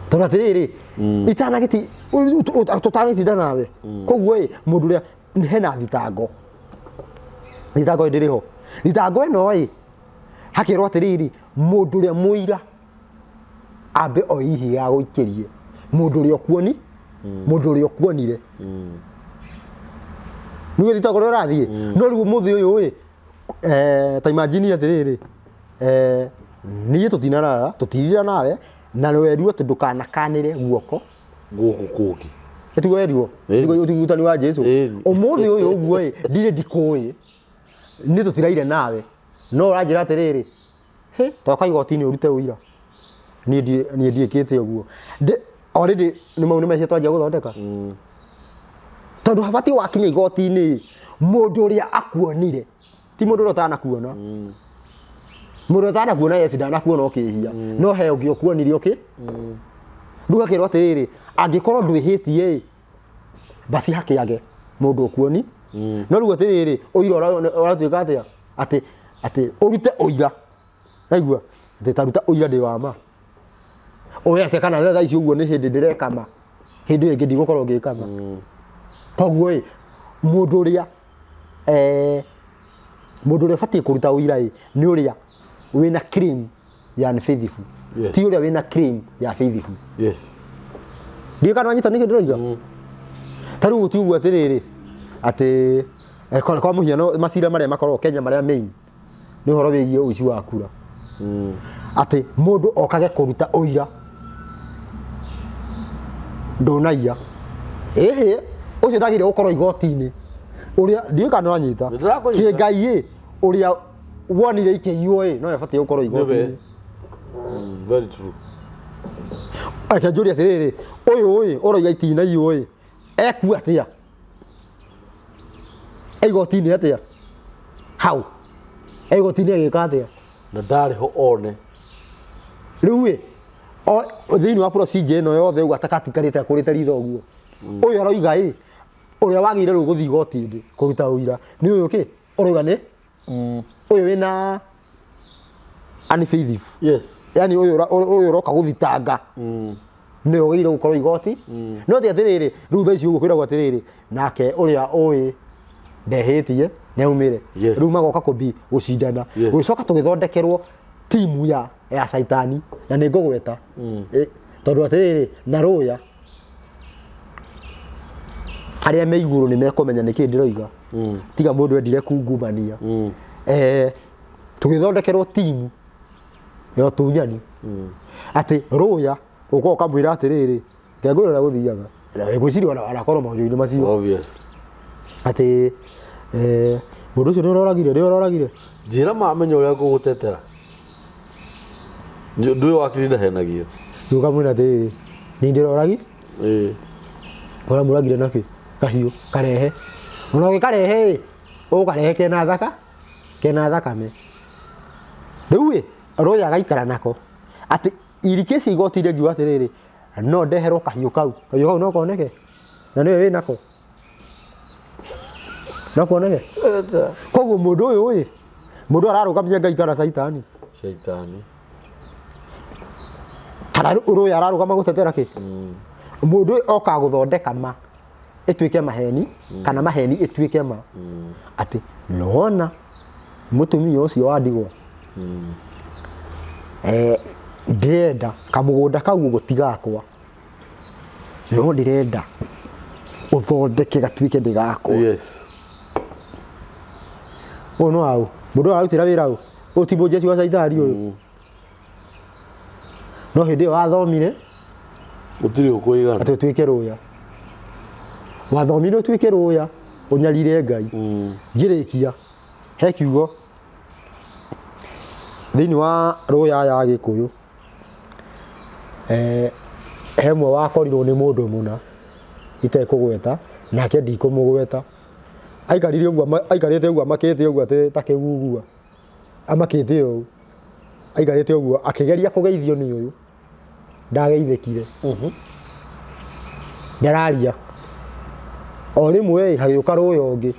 Speaker 2: Tondũ atĩrĩrĩ, itanagĩti tũtagĩtinda nawe. Koguo ĩ, mũndũ ũrĩa hena thitango. Thitango ndĩrĩ ho. Thitango ĩno ĩ, hakerwo atĩrĩrĩ, mũndũ ũrĩa mũira ambe oe ihiga agũikĩrie mũndũ ũrĩa ũkuoni, mũndũ ũrĩa ũkuonire. Nĩguo thitango ũrĩa ũrathiĩ. No rĩu ũmũthĩ ũyũ ĩ, ta imagine atĩrĩrĩ, niĩ tũtinarara, tũtirira nawe, na werirwo atĩ ndũkanakanĩre guoko
Speaker 1: gũkũ kũngĩ.
Speaker 2: Ĩtiguo werirwo?
Speaker 1: Ĩni.
Speaker 2: Ũtiguo ũrutani wa Jesu?
Speaker 1: Ĩni.
Speaker 2: Ũmũthĩ ũyũ ũguo ĩ, ndirĩ ndikũĩ, niĩ tũtiraire nawe, no ũranjĩra atĩrĩrĩ, hĩ, toka igoti-inĩ ũrute ũira. Niĩ ndiĩkĩte ũguo. Already nĩ mau nĩ mehia twanjia gũthondeka. Tondũ habatiĩ wakinya igoti-inĩ mũndũ ũrĩa akuonire ti mũndũ ũrĩa ũtanakuona. Mũndũ ũrĩa ũtanakuona, yes, ndanakuona ũkĩhia, no he ũngĩ ũkuonire ũkĩ. Rĩu gakĩrwo atĩrĩrĩ, angĩkorwo ndwĩhĩtie ĩ, basi hakĩage mũndũ ũkuoni. No rĩu atĩrĩrĩ, ũira ũratuĩka atĩa? Atĩ ũrute ũira, aigua atĩ taruta ũira ndĩ wa ma. Ũĩ atĩa kana thaa ici ũguo nĩ hĩndĩ ndĩreka ma, hĩndĩ ĩyo ĩngĩ ndigũkorwo ngĩka ma. Koguo ĩ, mũndũ ũrĩa ũbatiĩ kũruta ũira ĩ nĩ ũrĩa wĩna claim ya unfaithful, ti ũrĩa wĩna claim ya faithful. Ndiũĩ kana wanyita nĩkĩ ndĩroiga. Ta rĩu ti ũguo atĩrĩrĩ, atĩ kwa mũhiano macira marĩa makoragwo Kenya marĩa main nĩ ũhoro wĩgiĩ ũici wa kura, atĩ mũndũ okage kũruta ũira ndũnaiya, ĩhĩ, ũcio ndagĩrĩire gũkorwo igoti-inĩ. Ũrĩa ndiũĩ kana nĩwanyita.
Speaker 1: Nĩndĩrakũnyita.
Speaker 2: Kĩngai ĩ, ũrĩa wonire ikĩiywo ĩ, no abatiĩ gũkorwo igoti-inĩ.
Speaker 1: Very true.
Speaker 2: Reke njũrie atĩrĩrĩ, ũyũ ĩ ũroiga itinaiywo ĩ, ekua atĩa e igoti-inĩ atĩa hau e igoti-inĩ agĩka atĩa?
Speaker 1: Na ndarĩ ho one.
Speaker 2: Rĩu ĩ, thĩinĩ wa procedure ĩno yothe ũguo atakatikarĩte akũrĩte ritho ũguo, ũyũ aroiga ĩ, ũrĩa wagĩrĩire rĩu gũthiĩ igoti-inĩ kũruta ũira nĩ ũyũ kĩ ũroiga nĩ ũyũ wĩna unfaithful. Yani ũyũ ũyũ ũroka gũthitanga nĩ ũgĩrĩire gũkorwo igoti. No ti atĩrĩrĩ, rĩu thaa ici ũguo kwĩragwo atĩrĩrĩ, nake ũrĩa ũĩ ndehĩtie nĩ aumĩre. Rĩu magoka kũbi gũcindana. Gũgĩcoka tũgĩthondekerwo timu ya caitani, na nĩ ngũgweta. Tondũ atĩrĩrĩ, na rũya arĩa me igũrũ nĩ mekũmenya nĩkĩ ndĩroiga. Tiga mũndũ endire kungumania. Tũgĩthondekerwo timu ya ũtunyani, atĩ rũya ũka ũkamwĩra atĩrĩrĩ, ngengũra ũrĩa gũthiaga ngwĩciria ona anakorwo maũndũ-inĩ macio.
Speaker 1: Obvious.
Speaker 2: Atĩ mũndũ ũcio nĩ ũroragire, nĩ ũroragire.
Speaker 1: Njĩra mamenya ũrĩa ngũgũtetera. Ndũĩ wakiri ndahenagio.
Speaker 2: Rĩu ũkamwĩra atĩrĩrĩ, nĩ ndĩroragi. Ũramũragire nakĩ? Kahiũ karehe, ona ũgĩkarehe ĩ, ũgũkarehe kena thakame. Rĩu ĩ, rũya agaikara nako atĩ irikĩci igoti-inĩ ngiuga atĩrĩrĩ, no ndeherwo kahiũ kau, kahiũ kau no koneke na nĩwe wĩ nako, no kuoneke. Koguo mũndũ ũyũ ĩ, mũndũ ararũgamia Ngai kana caitani?
Speaker 1: Shaitani.
Speaker 2: Kana rũya ararũgama gũtetera kĩ? Mũndũ ũyũ okaga gũthondeka ma ĩtuĩke maheni kana maheni ĩtuĩke ma, atĩ nona mũtumia ũcio wa ndigwa, ndĩrenda kamũgũnda kau ũguo ti gakwa, no ndĩrenda ũthondeke gatuĩke nĩ gakwa. Ũyũ nĩ waũ? Mũndũ ũyũ ararutĩra wĩra ũ? Ũyũ ti mũjeci wa caitani ũyũ? No hĩndĩ ĩyo wathomire
Speaker 1: Gũtirĩ ũkũigana.
Speaker 2: Atĩ ũtuĩke rũya, wathomire ũtuĩke rũya ũnyarire Ngai. Ngĩrĩkia, he kiugo thĩinĩ wa rũya ya Gĩkũyũ, he mwe wakorirwo nĩ mũndũ mũna itekũgweta, nake ndikũmũgweta, aikarire ũguo aikarĩte ũguo amakĩte ũguo atĩ ta kĩgugua, amakĩte ũũ, aikarĩte ũguo akĩgeria kũgeithio nĩ ũyũ, ndageithĩkire. Ndararia o rĩmwe ĩ, hagĩũka rũya ũngĩ.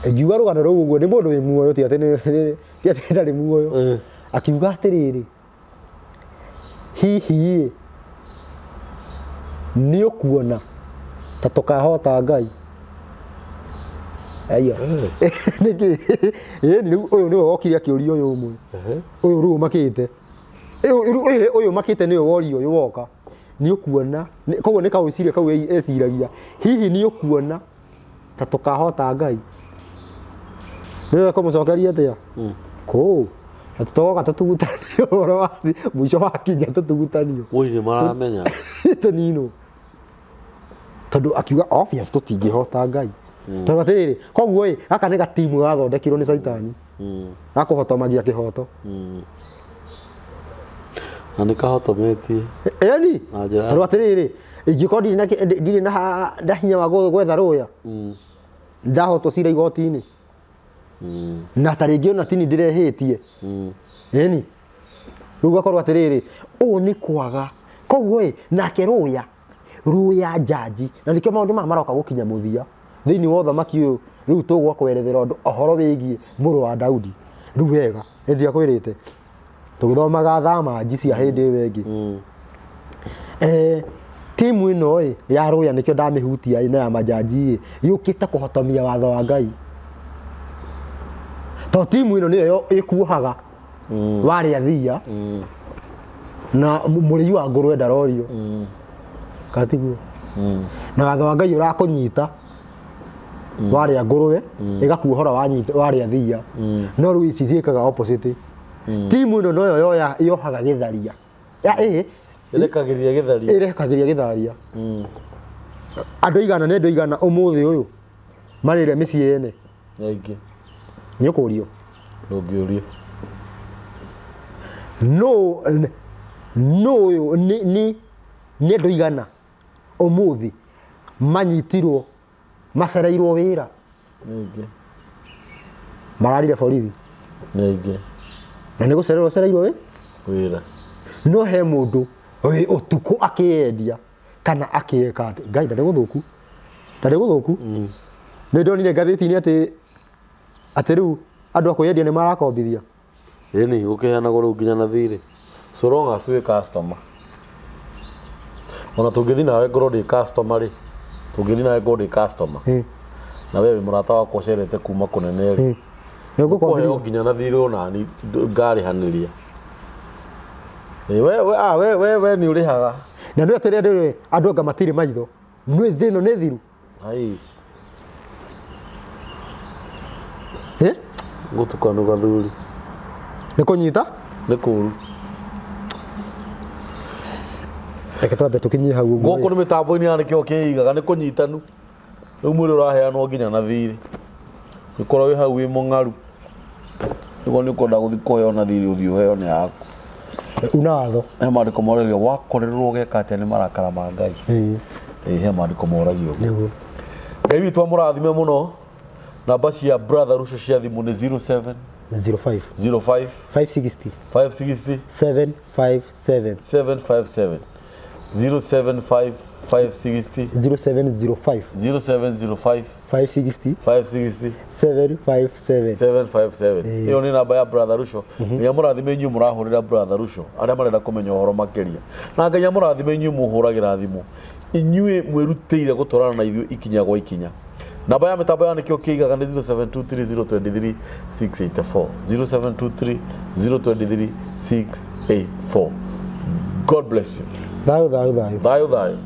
Speaker 2: Ngiuga rũgano rũu ũguo nĩ mũndũ wĩ muoyo, ti atĩ ti atĩ ndarĩ muoyo. Akiuga atĩrĩrĩ, hihi ĩ, nĩ ũkuona ta tũkahota Ngai? Aya, nĩkĩ? Ĩni rĩu ũyũ nĩwe wokire akĩũria ũyũ ũmwe, ũyũ rĩu ũmakĩte. Ũyũ ũmakĩte nĩwe woria ũyũ woka, nĩ ũkuona? Koguo nĩ kawĩciria kau eciragia, hihi nĩ ũkuona ta tũkahota Ngai? Nĩwe kũmũcokeria atĩa? Kũũ na tũtogoka tũtugutanio, ũhoro wa mũico wakinya tũtugutanio.
Speaker 1: Woi, nĩ maramenya.
Speaker 2: Tũninwo, tondũ akiuga obvious tũtingĩhota Ngai, tondũ atĩrĩrĩ, koguo ĩ, gaka nĩ gatimu gathondekirwo nĩ caitani gakũhotomagia kĩhoto.
Speaker 1: Na nĩ kahotometie.
Speaker 2: Ĩni
Speaker 1: Na njĩra-
Speaker 2: tondũ atĩrĩrĩ, ingĩkorwo ndirĩ na ndirĩ na na hinya wa gwetha rũya, ndahotwo cira igoti-inĩ na ta rĩngĩ ona tini ndĩrehĩtie. Ĩni rĩu gakorwo atĩrĩrĩ, ũũ nĩ kwaga koguo ĩ nake rũya rũya njanji, na nĩkĩo maũndũ maya maroka gũkinya mũthia thĩinĩ wa ũthamaki ũyũ. Rĩu tũgwa kwerethera ũndũ ũhoro wĩgiĩ mũrũ wa Daudi rĩu wega, nĩndiakwĩrĩte tũgĩthomaga thamanji cia hĩndĩ ĩyo ĩngĩ. Timu ĩno ĩ ya rũya, nĩkĩo ndamĩhutia ĩ, na ya majanji ĩ yũkĩte kũhotomia watho wa Ngai, to timu ĩno nĩyo ĩkuohaga warĩa thia na mũrĩi wa ngũrwe ndarorio katiguo, na watho wa Ngai ũrakũnyita warĩa ngũrwe, ĩgakuohora wanyita warĩa thia. No rĩu ici ciĩkaga opposite. Timu ĩno noyo yohaga gĩtharia ya ĩ
Speaker 1: Ĩrekagĩria gĩtharia.
Speaker 2: Ĩrekagĩria gĩtharia. Andũ aigana nĩ andũ aigana ũmũthĩ ũyũ marĩre mĩciĩ ene?
Speaker 1: Nĩ aingĩ.
Speaker 2: Nĩ ũkũrio.
Speaker 1: Ndũngĩũrio.
Speaker 2: No no ũyũ nĩ andũ aigana ũmũthĩ manyitirwo macereirwo wĩra?
Speaker 1: Nĩ aingĩ.
Speaker 2: Mararire borithi.
Speaker 1: Nĩ aingĩ.
Speaker 2: Na nĩ gũcererwo cereirwo wĩ
Speaker 1: wĩra.
Speaker 2: No he mũndũ wĩ ũtukũ akĩyendia kana akĩeka atĩ Ngai ndarĩ gũthũku, ndarĩ gũthũku. Nĩ ndonire ngathĩti-inĩ atĩ rĩu andũ a kwĩyendia nĩ marakombithia.
Speaker 1: Ĩni gũkĩheanagwo rĩu nginya na thirĩ, so long as wĩ customer. Ona tũngĩthiĩ nawe ngorwo ndĩ customer rĩ, tũngĩthiĩ nawe ngorwo ndĩ customer na we wĩ mũrata wakwa ũcerete kuma kũnene rĩ,
Speaker 2: Nĩ
Speaker 1: kũheo
Speaker 2: ũgũkombithia.
Speaker 1: Nginya na thirĩ onani ngarĩhanĩria. Ĩ, we nĩ ũrĩhaga.
Speaker 2: Na nĩ atĩrĩ, andũ anga matirĩ maitho, nĩ thĩ ĩno nĩ thiru.
Speaker 1: Ai.
Speaker 2: Eh?
Speaker 1: Gũtukanu gathuri.
Speaker 2: Nĩ kũnyita.
Speaker 1: Nĩ kũru.
Speaker 2: Reke twambe tũkinyie hau ũguo.
Speaker 1: Gũkũ nĩ mĩtambo-inĩ ya nĩkĩo kĩigaga nĩ kũnyitanu. Rĩu mwĩrĩ ũraheanwo nginya na thirĩ. Ũkorwo wĩ hau wĩ mũng'aru. Nĩguo nĩ ũkwenda gũthiĩ kũheo na thirĩ, ũthiĩ ũheo nĩ yaku.
Speaker 2: Una watho.
Speaker 1: He maandĩko moragio wakorerwo ũgeka atĩa nĩ marakara ma Ngai. Ĩĩ, he maandĩko moragio ũguo.
Speaker 2: Nĩguo.
Speaker 1: Ngai witũ amũrathime mũno. Namba cia brother Ruco cia thimũ nĩ 07
Speaker 2: 05
Speaker 1: 05
Speaker 2: 560
Speaker 1: 560
Speaker 2: 757.
Speaker 1: 757, 075 560.
Speaker 2: 0705.
Speaker 1: 0705.
Speaker 2: 560.
Speaker 1: 560.
Speaker 2: 757.
Speaker 1: 757. Ĩyo nĩ namba ya brother Ruco. Ngai amũrathime inyuĩ mũrahũrĩra brother Ruco arĩa marenda kũmenya ũhoro makĩria, na Ngai amũrathime inyuĩ mũhũragĩra thimũ, inyuĩ mwĩrutĩire gũtwarana na ithuĩ ikinya gwa ikinya. Namba ya mĩtambo ya nĩkĩo kĩigaga nĩ 0723 023 684, 0723 023 684. God bless you.
Speaker 2: Thayũ, thayũ, thayũ.
Speaker 1: Thayũ, thayũ.